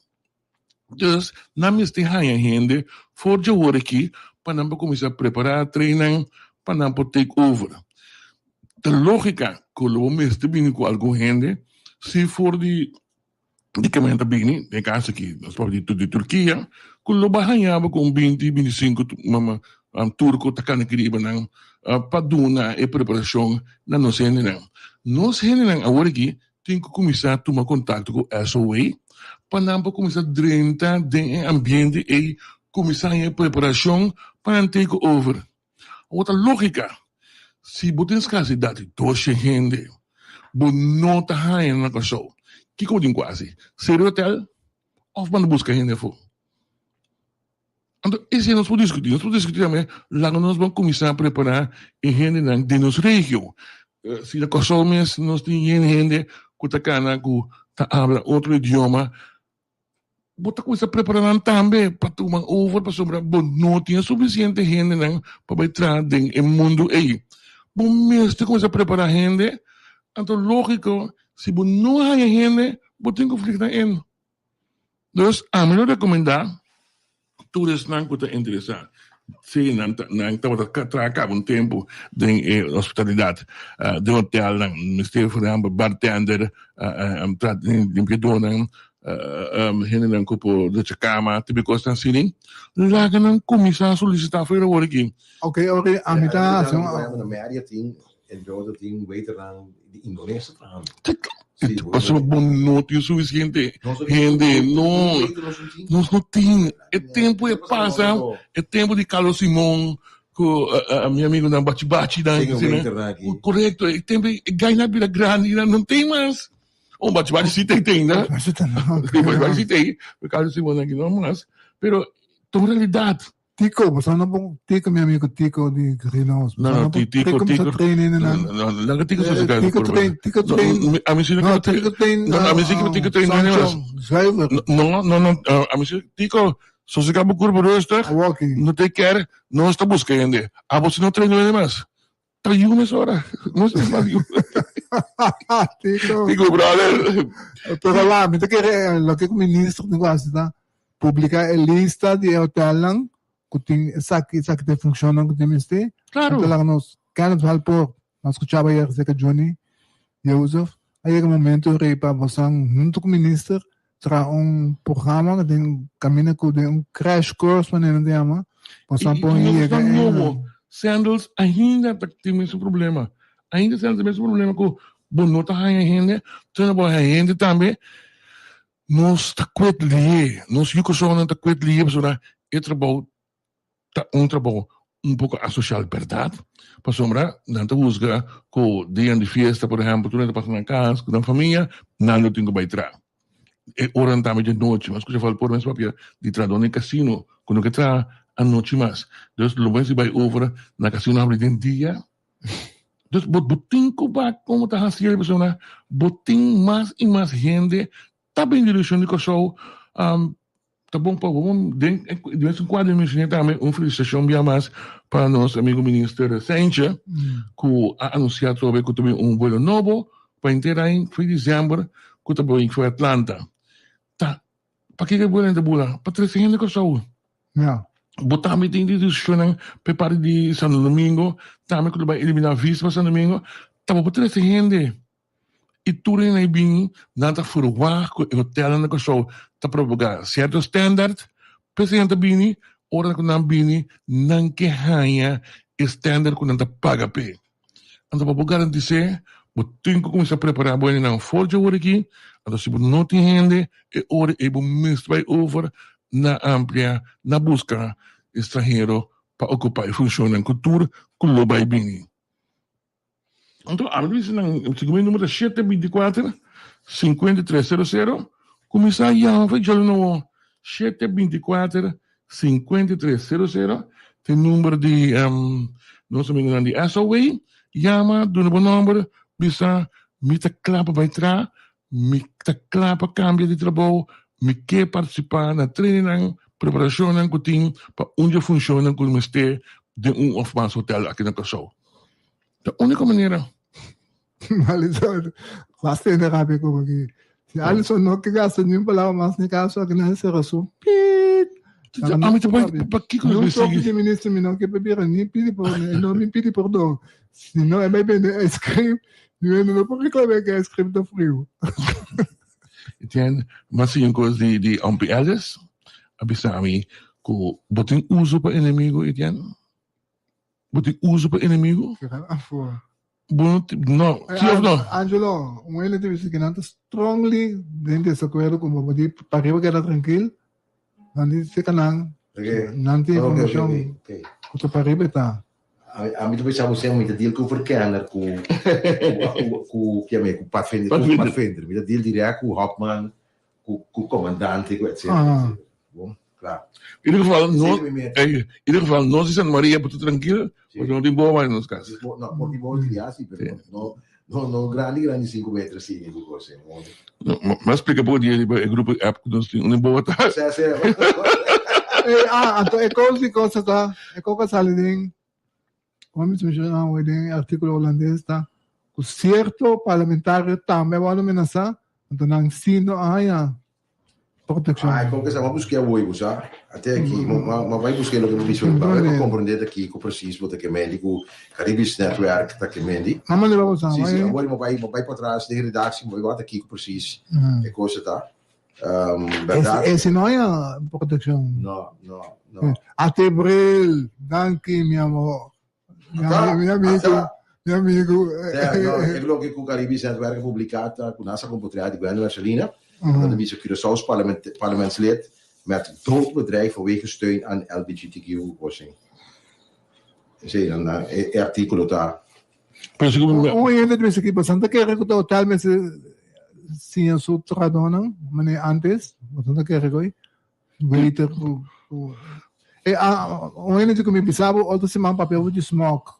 Dus nan mester haña hende for dje wor aki pa nan por kuminsá prepará, train nan pa nan por take over. Ta lógika ku lo bo mester bini ku algun hende si for di di kaminda ta bini, den e kaso aki nos papia di di Turkia, ku lo bo a haña bo ku un binti, bintisinku turko ta kana kiriba nan pa duna e preparashon na nos hendenan. Nos hendenan awor aki tin ku kuminsá tuma kontakto ku SOA pa nan por kuminsá drenta den e ambiente ei, kuminsá haña e preparashon pa nan take over. Awor ta lógika, si bo tin skarsidat di doshe hende, bo no ta haña nan na Kòrsou. Kiko bo tin ku hasi? Seri hotel òf manda buska hende afó? Anto esei nos por diskutí. Nos por diskutí tambe laga nos ban kuminsá prepará e hendenan den nos regio. Si na Kòrsou mes nos tin yen hende ku ta kana ku ta habla otro idioma, bo ta kuminsá prepará nan tambe pa tuma over pasobra bo no tin e sufisiente hendenan pa bai traha den e mundu ei. Bo mester kuminsá prepará hende, anto lógiko si bo no haña hende bo tin ku flig nan in. Dus ami lo rekomendá tur esnan ku ta interesá, si nan ta nan tabata traha kaba un tempu den e hospitalidat, den hotelnan, mester for ehèmpel bartender, limpiadónan. Hendenan ku por drecha kama, tipo kosnan asina, laga nan kuminsá solisitá for awor aki. Ok, ori ami ta hasi un. Na Meria tin, entre otro tin waiternan di Indonesia trahando. Pasobra bo no tin sufisiente hende, no, nos no tin. E tempu e pasa, e tempu di Carlos Simon ku mi amigunan Bachi Bachi nan, korekto, e tempu e gainan a bira grandi, nan no tin mas. Oh, bachi bachi si tem tem, né? Bachi tem, não. Bachi bachi si tem, por causa de Simone aqui não mas, pero ta un realidad. Tico, você não pode, Tico, meu amigo Tico de Greenhouse. Não, não, Tico, Tico. Trein, não, não, não, Tico só se Tico train, Tico train. A mim sim que Tico train. Não, a mim sim que Tico train não é Zuiver. Não, não, não, a mim sim Tico, só se acaba curva rustig. Walking. Não te quer, não está buscando. A você não treina nem mais. Ta yu mesora. No sé mas yu. Tico. Tico, brother. Pero la, mi ta kere loke ku minister tin ku hasi ta publiká e lista di e hotelnan ku tin esaki esaki ta e funshonnan ku tin mester. Claro. Anto laga nos Kenneth Valpoort, nos skuchaba ayer aserka Johnny Joseph, a yega momento rei pa bosan huntu ku minister traha un programa ku tin kaminda ku den un crash course manera nan ta yama, bosan por I yega nos e nobo Sandals ainda ta tin mesun problema. Ainda Sandals tin mesun problema ku bo no ta haña hende, tunda bo haña hende tambe nos ta kwet lié, nos yu kosonnan ta kwet lié pasobra e trabou ta un trabou un poko asosial berdad, pasobra nan ta husga ku dianan di fiesta por ehempel tur nan ta pasa nan kas ku nan famia nan lo tin ku bai traha. E oranan tambe di nochi, mas ku Cheval por mes papia di trahadó den kasino ku no ke traha anochi mas, dus lo mester bai over na kasino habri den dia. Dus bo bo tin ku wak komo ta hasi e pasobra bo tin mas i mas hende ta bin direkshon di Kòrsou. Ta bon pa bo den di mes en cuando menciona tambe un felicitacion bia mas pa nos amigo minister Seintje cu a anuncia atrobe cu ta bin un vuelo nobo pa henter aña for december cu ta bin for Atlanta. Ta pakico e vuelo ta bula? Pa trece hende Corsou. Bo tambe tin di decisionnan pa e parti di Santo Domingo tambe cu ta bay elimina visa pa Santo Domingo ta bo por trece hende. I tur hende a bin, nan ta ferwagt ku e hotelnan na Kòrsou ta propagá sierto standard. P'esei nan ta bini, ora ku nan bini nan ke haña e standard ku nan ta paga p'e. Anto pa bo garantis'é, bo tin ku kuminsá prepará bo hendenan for dje ora aki. Anto si bo no tin hende, e ora ei bo mester bai over na amplia, na buska estranhero pa okupá e funshonnan ku tur ku lo bai bini. Anto ami ta bisa nan, segun mi numero ta shete binti kuater, sinkuenta i tres sero sero, kuminsá yama for djòlè nobo, shete binti kuater, sinkuenta i tres sero sero, ta e number di nos amigunan di SOW, yama, duna bo nòmber, bisa mi ta kla pa bai traha, mi ta kla pa kambia di trabou, mi ke partisipá na trainingnan, preparashonnan ku tin pa un di e funshonnan ku mester den un òf mas hotèl aki na Kòrsou. Ta único manera. Alison, basta hende rabia como aquí. Si Alison no ke gasta ni un palabra mas ni caso, aki nan cera su piet. Ami ta bai pa kiko Ni un mi toque sigui. di minister mi no ke bira ni pidi por no mi pidi perdon. Si no e bai bende ice cream, mi wende no por reclama ke ice cream ta frio. Etienne, mas sigui un kos di di Ompie Ellis a bisa mi ku bo tin uso pa enemigo, Etienne? Bo tin uso pa enemigo? Bo no tin, no, si of no? Angelo, un hende ta bisa ku nan ta strongly den desakuerdo ku bo, bo di pariba keda trankil, nan di seka nan, nan tin informashon ku ta pariba e ta. Ami ta pensa bo sèn mi ta deal ku verkenner ku ku ku ku padvinder, ku padvinder, mi ta deal dirèkt ku hopman ku ku komandante ku etcetera etcetera bon kla. In ieder geval no Zeker mi meta. in ieder geval nos di Santa Maria por ta trankil Sí. porque no tin boa den nos kas. No, por tin boa kriá si, pero no no no grandi grandi sinku meter si ni ku kos no. No, ma ma splika poko dia riba e grupo di app ku nos tin unda boa ta. Sea sea. Ey, ah, anto e kos di cosa ta, e kos ku a sali den Como mi menciona hoy den e artículo holandés ta cu cierto parlamentario tambe a wòrdu menasá, anto nan sí no a haña proteccion. Ai, con que sa, ma busqué awor, bo sa? Ate aki, ma, ma, ma vai busqué loke bo bisa, pa pa comprendé ta kiko precies bo ta ke mendi ku Caribisch Netwerk ta ke mendi. Ma manera bo sa, Sí, sí, bai. awor ma bai, ma bai pa atras den redactie, ma bai wak ta kiko precies e cosa ta. Berdad. Ese no haya proteccion. No, no, no. Ate bril, danki mi amor. Mi, mi amigo, mi amigo. Ja, no, e loke ku Caribisch Netwerk a publiká ta ku nan sa kompotrea di Gwendolyn Mercelina, dat ta bisa Curaçao's parlement, parlementslid met dood bedreigd vanwege steun aan LBGTQ oplossing. Esei nan nan e, e artíkulo ta. Pero segun mi. Un hende ta bisa ki boso ta kere ku ta hotel mester siña su trahadónan manera antes, boso ta kere ku waiter ku ku e a un hende di ku mi bisa bo otro siman papia bo di smog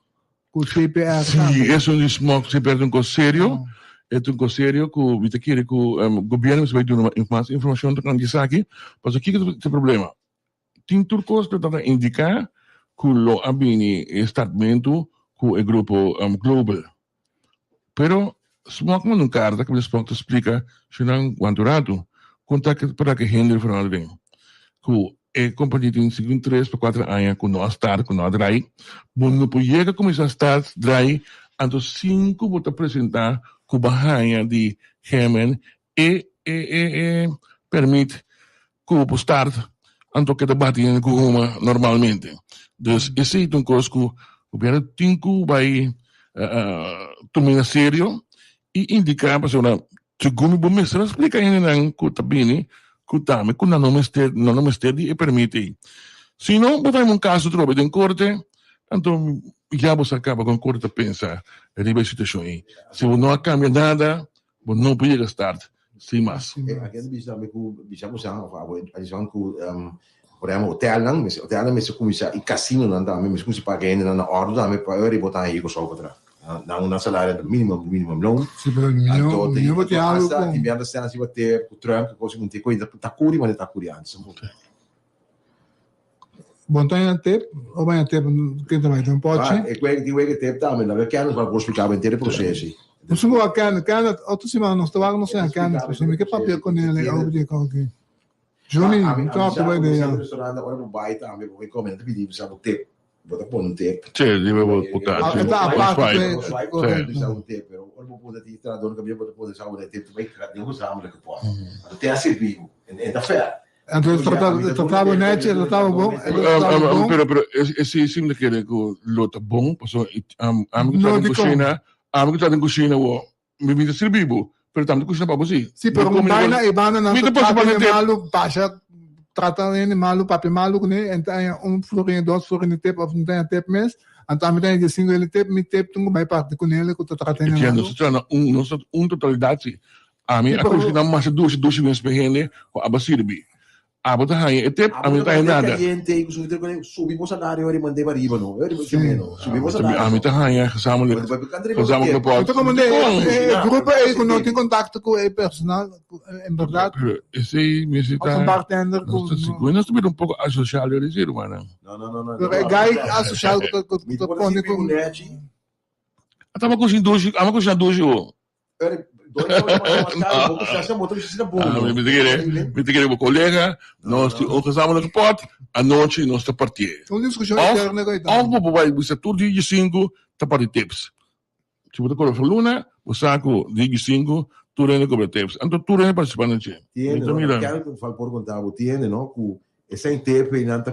ku CPR Sí, esun di smog CPR ta un kos serio. E ta un kos serio ku mi ta kere ku gobièrnu mester bai duna mas informashon tokante esaki. Pasobra kiko ta e problema? Tin tur kos ku ta indiká ku lo a bini e startmentu ku e grupo Global. Pero Smock manda un karta kaminda Smock ta splika su nan kuantu ratu kon ta para ku hende verandering. Ku e kompania tin segun tres pa kuater aña ku no a start, ku no a drai. Bo no por yega kuminsá start drai anto sin ku bo ta presentá ku bo a haña di GMN e e e e permit ku bo por start anto keda bati hende ku huma normalmente. Dus esei ta un kos ku gobièrnu tin ku bai tuma na serio i indiká pasobra segun mi bo mester a splika hendenan ku ta bini ku tambe ku nan no mester nan no mester di e permit ei. Si no bo ta haya un kaso trobe den korte anto ya bo sa kaba kon korte ta pensa riba e situashon ei. Si bo no a kambia nada Bo no por yega start sin mas. E agente bisa tambe ku bisa ku san of abo a bisa ku por ehempel hotelnan mester hotelnan mester kuminsá i kasinonan tambe mester kuminsá paga hendenan na òrdu tambe pa ora bo ta haña kòrsou pa traha. Nan nan salario ta minimum minimum loon. Si pero mihó mihó bo tin algu ku. Hasta tin biaha ta sena si bo te ku Trump ku kos ku te koe ta kuri manera ta kuri antes. Bon ta haña tep o baña tep ken ta bai ta un pochi. E kue tin weke tep tambe laga Kenneth pa por splika bo henter e proces ei. Nos un wak Kenneth, Kenneth otro siman nos ta wak nos haña Kenneth pasobra mi ke papia ku nel ei over di e kos aki. Johnny mi ta wak bo idea. Restaurant ora bo bai tambe bo bai kome nan ta pidi bo sa bo tep bo ta pone un tep. Sí, riba bo bo kachi. E ta aparte. Sa un tep pero ora bo pone ti trahador kabia bo ta pone sa bo tep ta bai den gezamenlijke pot. Anto te a sirbi bo en ta fair. Anto e trataba nechi, e trataba bon, e trataba bon. Pero, pero, esei si mi ta kere ku lo ta bon, pasobra ami ku ta den kushina, ami ku ta den kushina awor, mi ta sirbi bo, pero tambe ta kushina pa bo si. Si, pero un baina e banda nan ta trata hende malu, basha, trata hende malu, papia malu kuné, en ta haña un florin, dos florin di tep, òf no ta haña tep mes, anto ami ta haña diesinko el di tep, mi tep tin ku bai parti kuné ku ta trata hende malu. Nos ta trata un, nos ta un totalidat si. Ami a kushina masha dushi dushi mes pa hende ku aba sirbi. Abo ta haña e tep, ami no ta haña nada. Ami ta haña gezamenlijk gezamenlijk pot. Ta como e grupo ei ku no tin kontakto ku e personal en berdad. Pero esei mester ta. Of un bartender ku. Nos ta bira un poko asosial yo disi rumannan. Pero e guy asosial ku ta pone ku. Ata kushina dushi, ami kushina dushi ho. Mi ta kere bo kolega, nos tin un gezamenlijke pot, anochi nos ta partié. Un diskushon interno ku ei ta. Òf bo por bai bisa tur dia djesinku ta parti tips. Si bo ta kobra for luna, bo sa ku dia djesinku tur hende kobra tips. Anto tur hende partisipá na dje. Tiene, no? Kèl ku por konta bo tiene, no? Ku Esei tep ei nan ta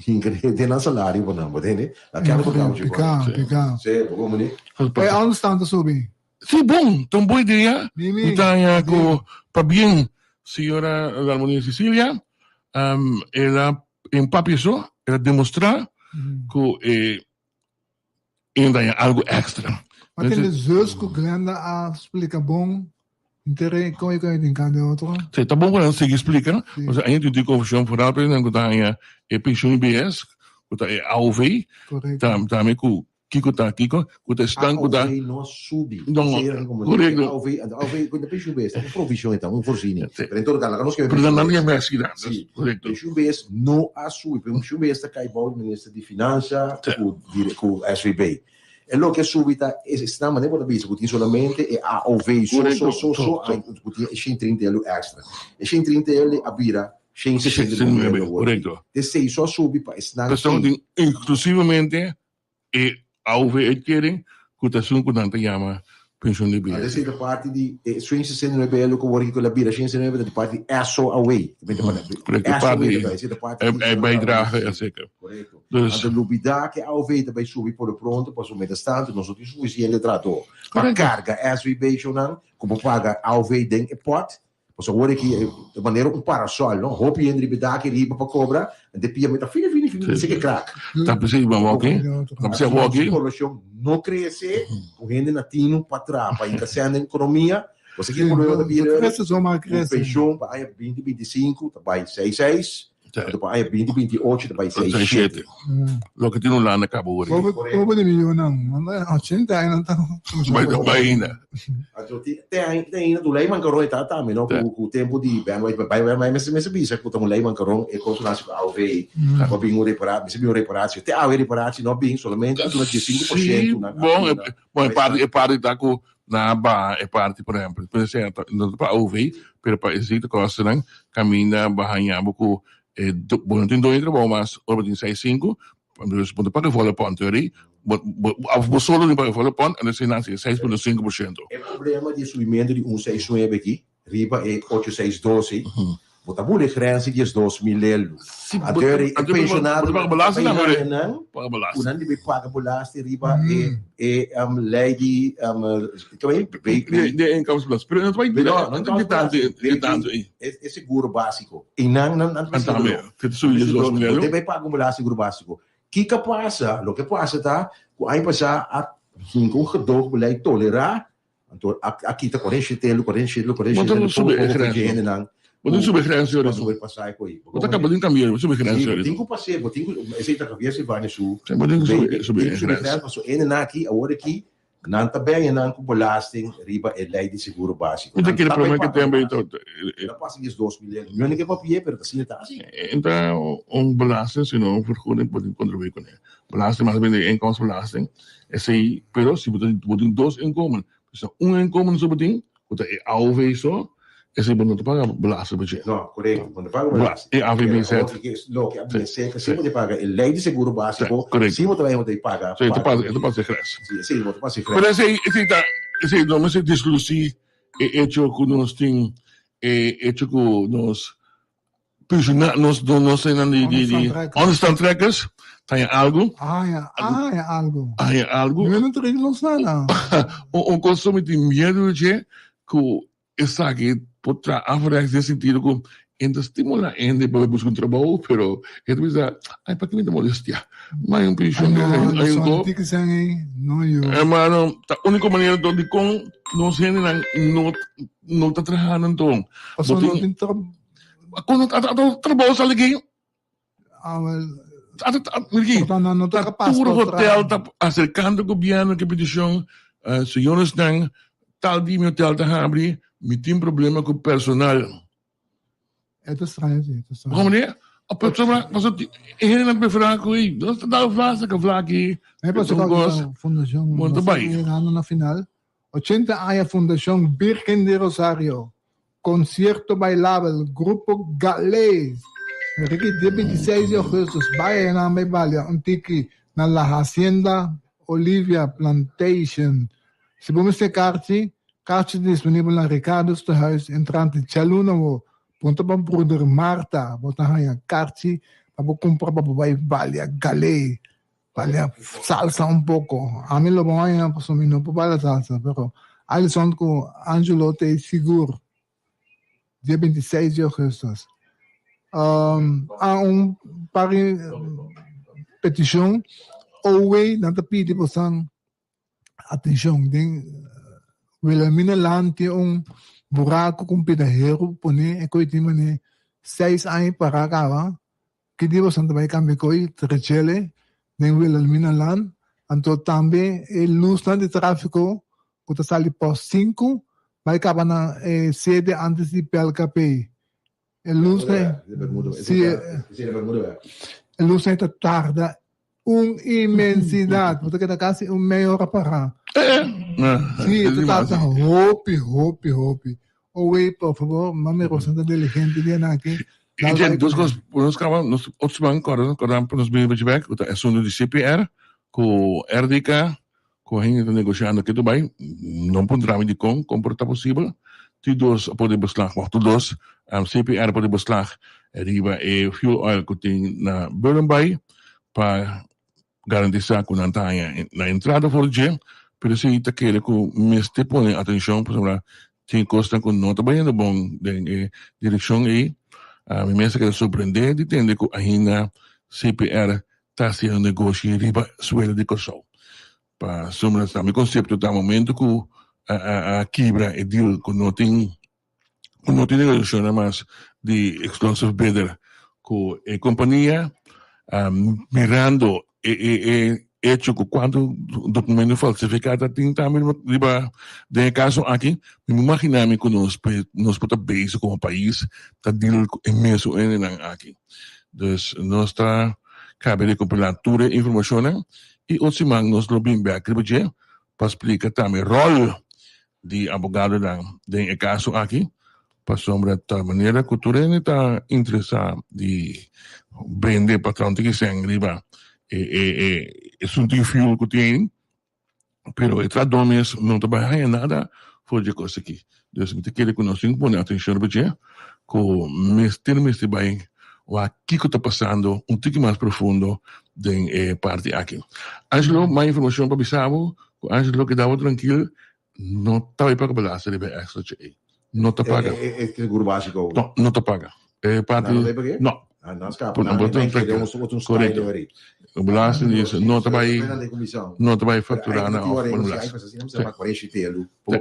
hinka den nan salario pa nan, bo tende? La kèn ku ta Pika, pika. Sí, bo komo ni? E understand ta subi. Sí, bon, ta un bon idea. Mimi. Mi ta haña ku pabien señora Larmonia Cecilia, el a en papia so, el a demostrá ku e e ta haña algu èkstra. Ma tende zus ku Glenda a splika bon Intere kon e kon e tin kende otro. Sí, ta bon ku nan sigui splika, pasobra aña tin tin konfushon foral pa esnan ku ta haña e penshun IBS, ku ta e AOV, tambe ku kiko ta kiko, ku ta esnan ku ta. AOV no a subi. No, korekto. AOV, AOV, ku ta penshun IBS, ta un provishon e ta, un voorziening. Pero en todo kaso, laga nos kebe Pero nan nan yama asina, Sí. korekto. Penshun IBS no a subi. Penshun IBS ta kai bou di minister di Finansa ku ku SVB. E loke a subi ta esnan manera bo ta bisa ku tin solamente e AOV so so so so ku tin e 130 elu extra. E 130 elu a bira 169 elu awor. Esei so a subi pa esnan Pasobra tin exclusivamente e AOV uitkering ku ta esun ku nan ta yama. pensioen di biehes. Esei ta parti di e 169 e loke wor ku la bira 169 ta di parti di SOAW. Korekto, parti di e bijdrage ja zeker. Korekto. Dus Anto lubida ku AOV ta bai subi por lo pronto pasobra mientras tanto nos no tin sufisiente trahadó pa Korekto. karga SVB shownan ku por paga AOV den e pòt. Pasobra awor aki ta manera un parasol no, hopi hende riba e dak riba pa kobra en te pia meta fini fini fini bisa ke krak. Ta p'esei bo awor aki, ta p'esei awor aki. Si poblacion no krese ku hende na tinu pa traha pa inkasá den ekonomia, bo sa ki problema ta bira Krese zomaar un krese. penshon pa aña binti binti sinku ta bai seis seis, anto pa aña binti binti ocho ta bai seis Seis shete. shete. Loke tin Hulanda kaba awor aki. Pobre, pobre di mi yunan. 80 aña nan ta. Bai ta bai ainda. Anto ti te te ainda tu lei mankaron e ta tambe no ku ku tempu di Ben White bai bai bai mester mester bisa ku ta un lei mankaron e kos nasi ku AOV ku a bin un repara mester bin un reparatie te awe reparatie no a bin solamente a duna 15 por Sí, ciento nan a bon, e, duna. bon, e parti, e parti ta ku nan a baha e parti, por ehempel, puede ser ta, no ta pa AOV, pero pa e ziektekostennan kaminda bo haña bo ku e do, bo no tin doño di trabou mas ora bo tin seis sinku, Dus bo ta paga volle pond teorie. Bo, bo, of bo solo tin paga volle pond, en dan si 6.5%. E problema di e subimentu di un seis nuebe aki riba e ocho seis dosi, bo ta bula e grens di diesdos mil lelu. Si, bo, Anto e anto bo, pensionado bo ta paga belasting ta tambe, haña nan paga ku belasting. nan debe paga belasting riba e e lei di kua e? Di, di inkomstenbelasting. Pero no ta bai, No, no ta bai tantu, inkomstenbelasting. tantu ei. E e seguro básiko. I nan nan nan ta Anto seguro. te ta subi diesdos mil Bo lelu. debe paga un belasting seguro básiko. Kiko a pasa? Loke a pasa ta ku aña pasá a hinka un gedoogbeleid tolerá, anto a a kita 47 lu, 47 lu, Bo ta 47 lu, subi poko e poko grens. p'e hendenan Bo tin ku subi e grens pa ahorita. sobrepasá e ko'i. Bo ta kaba tin kambia, bo subi e grens Sí, bo ahorita. tin ku pas'é, bo tin ku, esei ta Javier Silvania su Sí, bo tin ku subi, baby, subi tin e ku subi e grens. grens pasobra hendenan aki awor aki Nan ta beña nan ku belasting riba e lei di seguro básiko. Mi ta Nan kere ta bai prome ke paga tempo ei belasting. to Ta pasa 12 mil euro. Mi no ke papi'é, pero ta asina ta asina. E ta un belasting, sino un vergoeding por tin contribuí kuné. Belasting mas bien di inkomensbelasting. Esei, pero si bo ta bo tin dos inkomen, si ta un inkomen so bo tin, ku ta e AOV so, esei bo no ta paga belasting pa dje. No, korekto. Bo no ta paga belasting. E AVBZ. Pero awor ke loke a bini seka, si bo ta paga e lei di seguro básiko, Korekto. si bo ta bai bo ta paga. Sí, e ta pasa, e ta pasa e grens. Sí, esei bo ta pasa e grens. Pero esei, esei ta, esei no mester dislusí e echo ku nos tin, e echo ku nos Pensioná nos nos esnan di di di onderstand trekkers ta haña algu. Haña haña algu. Haña algu. Mi no ta rigi nos nada. Un kos mi tin miedu di dje ku esaki por traha averechts den sentido ku e ta stimulá hende pa bai buska un trabou pero e ta bisa ai paki mi ta molestiá mi haña un penshon Ay haña un ko. Hermano ta úniko manera dikon nos hendenan no no ta trahando anto. Pasobra no tin trabou. Kono ato trabou sali aki? Ah, wel. Ato mira aki. No, no ta kapas Tur pa hotel traha. ta aserkando gobièrnu ku e petishon, señoresnan, tal di mi hotel ta habri, mi tin problema ku personal. E ta straño si, e ta straño. Bo comprende? A persona, pasobra e hendenan preferá ku ei, nos ta dal vla, saka vla aki, Mi a pasa un kos, Fundashon, bo no ta nos ta bai. yegando na final. 80 aña Fundashon Birgen di Rosario, Concierto Bailabel, Grupo Galés, Ricky dia 26 di augustus bai nan bai balia un tiki na La Hacienda Olivia Plantation. Si bo mester karchi, karchi ta disponibel na Ricardo's Tehuis entrante djaluna bo punta pa Broeder Martha bo ta haña karchi pa bo kumpra pa bo bai balia Galé. Balia salsa un poco. Ami lo bon haña pasobra mi no por baila salsa, pero Alison cu Angelo ta ei sigur dia 26 di augustus. Um, a un par di peticion OW nan ta pidi bosan atencion den Wilhelmina Laan tin un buraco cu un pida heru pone e coy tin mane seis aña para caba. Ki dia boso ta bai kambia koi trechele den Wilhelmina Laan? Anto tambe e lusnan di trafiko ku ta sali pos sinku bai kaba na e sede antes di PLKP. E lusnan si e lusnan ta tarda un inmensidat. Bo ta keda kasi un meia ora pará. Si e ta tarda hopi hopi hopi. Owei por fabor mami Rosa ta diligente di anaki. I den dos kos nos kaba nos otro siman kòrda kòrda pa nos bini bek ku ta asuntu di CPR ku RDK. Ku hende ta negoshiando ketu bai, no puntra mi dikon, kon por ta posibel. Tur dos a pone beslag, wak tur dos, CPR a pone beslag riba e fuel oil ku tin na Bullenbaai pa garantisa ku nan ta haña na entrada for dje, pero esei ta kere ku mester pone atenshon pasobra tin kosnan ku no ta bayendo bon den e direkshon ei. Mi mes a keda sorprendé di tende ku ainda CPR ta hasiendo negoshi riba suelo di Kòrsou. Pasobra sa mi konsepto ta momento ku a kibra e deal ku no tin ku no tin negosiashonnan mas di exclusive bidder ku e kompania mirando e e e hecho ku kuantu dokumento falsifiká ta tin tambe riba den e kaso aki mi no imagina mi ku nos nos por ta bezig komo pais ta deal ku e mesun hendenan aki. Dus nos ta kabe rekopilá tur e informashonnan i otro siman nos lo bin bèk riba dje pa splika tambe ròl di abogadonan den e kaso aki pasobra ta manera ku tur hende ta interesá di bende patron tiki sèn riba e e e asuntu di fuel ku tin. Pero e trahadó mes no ta bai haña nada for dje kos aki. Dus mi ta kere ku nos tin ku pone atenshon riba dje, ku mester mester bai wak kiko ta pasando un tiki mas profundo den e parti aki. Angelo, mas informashon pa bisa bo ku Angelo keda bo trankil, no ta bai paga belasting riba e extra dje ei. No ta paga. E seguro básiko. No, no ta paga. E parti. No ta paga? No. Ah, no scapa. No, no, Correcto. Belasting is no ta bai no ta bai factura na of por belasting.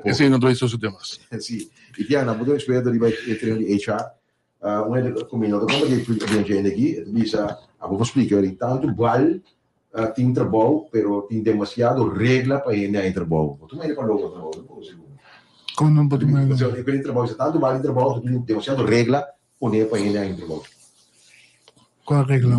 Esei no ta bai sosode mas. Si. Y Tiana, bo ta experto riba e tereno di HR. Un hende ku mi no ta kompartí e agenda aki, e ta bisa, abo por splika di tantu bal tin trabou, pero tin demasiado regla pa hende haña trabou. Bo tuma hende pa logra trabou, no por sigur. Kon no por tuma hende? E tin trabou, si tantu bal tin trabou, tin demasiado regla pone pa hende haña trabou. Kua regla?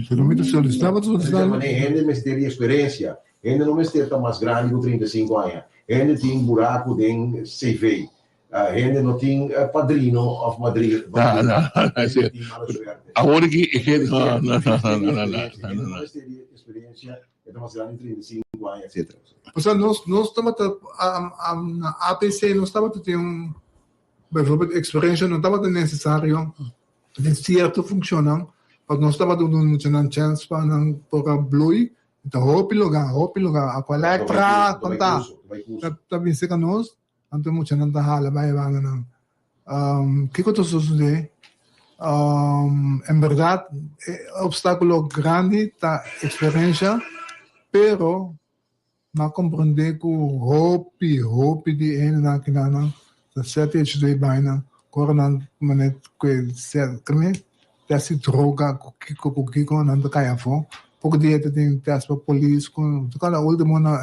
Pero mi ta solisitá, bo ta solisitá? Hende mester di eksperensia. Hende no mester ta mas grandi ku 35 aña. Hende tin buraku den CV. Hende no tin padrino of madrina. No, no, no. Hende tin mala suerte. Awor ki no, no, no, no, no, no, Hende no mester di experiencia, e ta mas grandi 35 aña, etcetera. Osea, nos, nos tabata, na APC nos tabata tin un, bijvoorbeeld experiencia no tabata necesario den cierto funccionnan, pa nos tabata duna muchanan chance pa nan por a bloei, ta hopi lugar, hopi lugar, Aqualectra, con ta, ta bin cerca nos. Anto e muchanan ta hala bai e bandanan. Kiko ta sosodé? En bèrdat e opstákulo grandi ta eksperensha, pero mi a komprondé ku hopi, hopi di e hendenan akinan ta sèt hecho di e bainan ku ora nan manera ku e tèst di droga ku kiko ku kiko nan ta kai afó. Poko dia ta tin tèst pa polis ku último na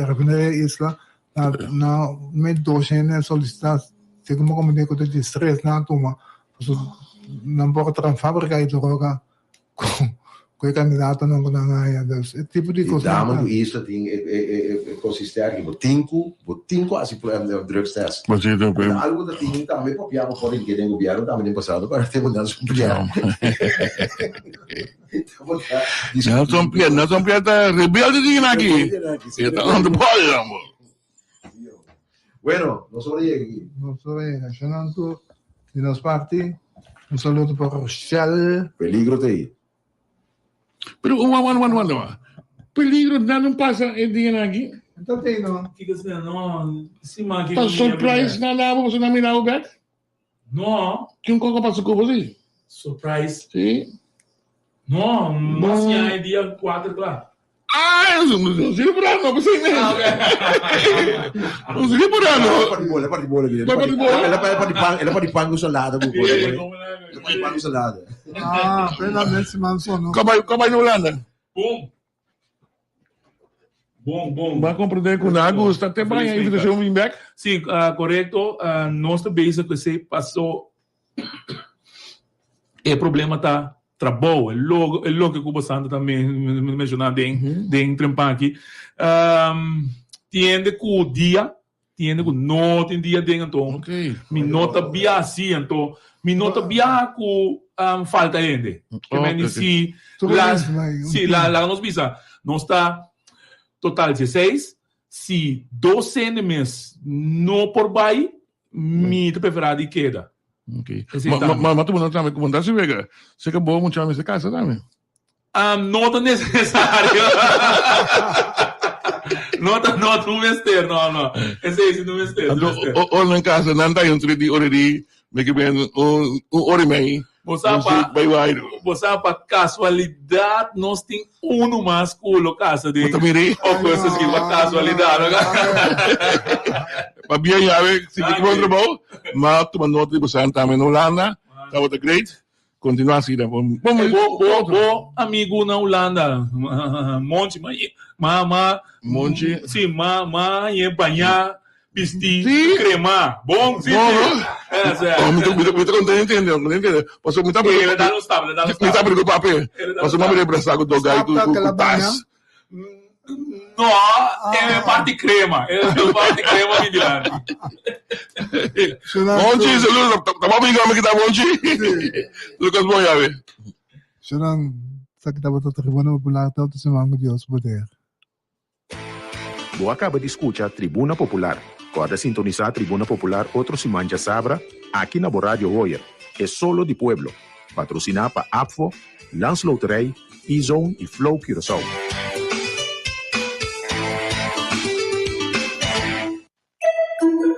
refineria Isla Na na me dos hende a solicita segun bo comprende cu ta di stress nan a tuma pasobra nan por a traha fabrica di droga cu cu e candidatonan cu nan a haya dus e tipo di E cosnan dama ta cu isla tin e e e e cos sterk bo tin cu bo tin cu haci drugs test. Bo si ta Ta algo ta tin tambe papia bo por den den gobierno tambe den pasado pero te bo nan su pia. Nelson Pierre, Nelson Pierre ta rebelde din aki. E ta on the ball, amor. Bueno, nos ora yega aki. Nos ora yega. Shonan tur di nos parti, un saludo pa Rochelle. Peligro ta ei. Pero wan wan wan wan wan. Peligro nada no pasa e dianan aki. Ta tei no. Kiko sina no, si man Ta surprise na labo pasobra nan mira bo bek. No. Kin koko pasa ku bo si? Surprise. Si. No, mas ya e dia 4 kla. Ah, no sirve por no, pues sí. No sirve por no. Parti bola, parti bola. Parti bola. Ela parti pan, ela parti pan ku salada ku bola. Ela parti pan ku salada. Ah, pero na semana so no. Kobay, kobay na Holanda. Boom. Bon, bon. Ba comprende cu na gusta te baña invitacion bin bek? Sí, uh, correcto. Uh, nos ta bezig cu esey paso e problema ta trabou, e logo, e loke cu bosanta ta menciona den, mm -hmm. den trempaki. Um, tiende cu dia, Tiende ku no tin dia den anto mi no ta bia si anto mi no ta bia ku falta hende. Ke men di si la si la laga nos bisa nos ta. Total dieseis. Si dos hende mes no por bai, mi ta preferá di keda. Ok. Esei Ma, ma, tambe. ma, ma tu manda tambe, ku manda si wega. Se ka bo mucha mester kasa tambe. Um, no ta necesario. no ta no ta un mester, no, no. Esei si no mester, no Anto, mester. o- ora nan kasa, nan ta un tri di ora di, me ke ben un, un ora i mei. Bo sa pa, Bai wairu. bo sa pa casualidad nos tin uno mas cu lo casa den Bo ta mira? augustus ki pa casualidad. No? Pa bien yawe, si ki bon trabou, ma tuma nota di bosan tambe na Hulanda, tabata great. Continua asina. Bon, bon, Bo, bo, bo amigo na Hulanda, Monchi, ma, ma, ma, Monchi. Si, ma, ma, ye bañá, bisti, Sí. crema. Bon, si, Bon, si. no? Eh, sí. Oh, mi ta, mi ta, mi ta contento, entiende, entiende. Paso mi ta Eh, le da un stap, le da un mi ta stap. preocupa pe. Le da un Paso mi stap. rebrasa cu dogai cu Stap cu que la cu tas. baña. No, é parte crema. É parte crema mi dilanti. Monchi, saludos. Ta bo amigo mi kita Monchi. Lucas bon yawe. Shonan, sa kita tabata Tribuna Popular te otro siman ku Dios poder. Bo a kaba di skucha Tribuna Popular. Kòrda sintonisá Tribuna Popular otro siman djasabra aki na bo Radio Hoyer, E Solo di Pueblo. Patrosiná pa APFO, Landsloterij, E-Zone i Flow Curaçao.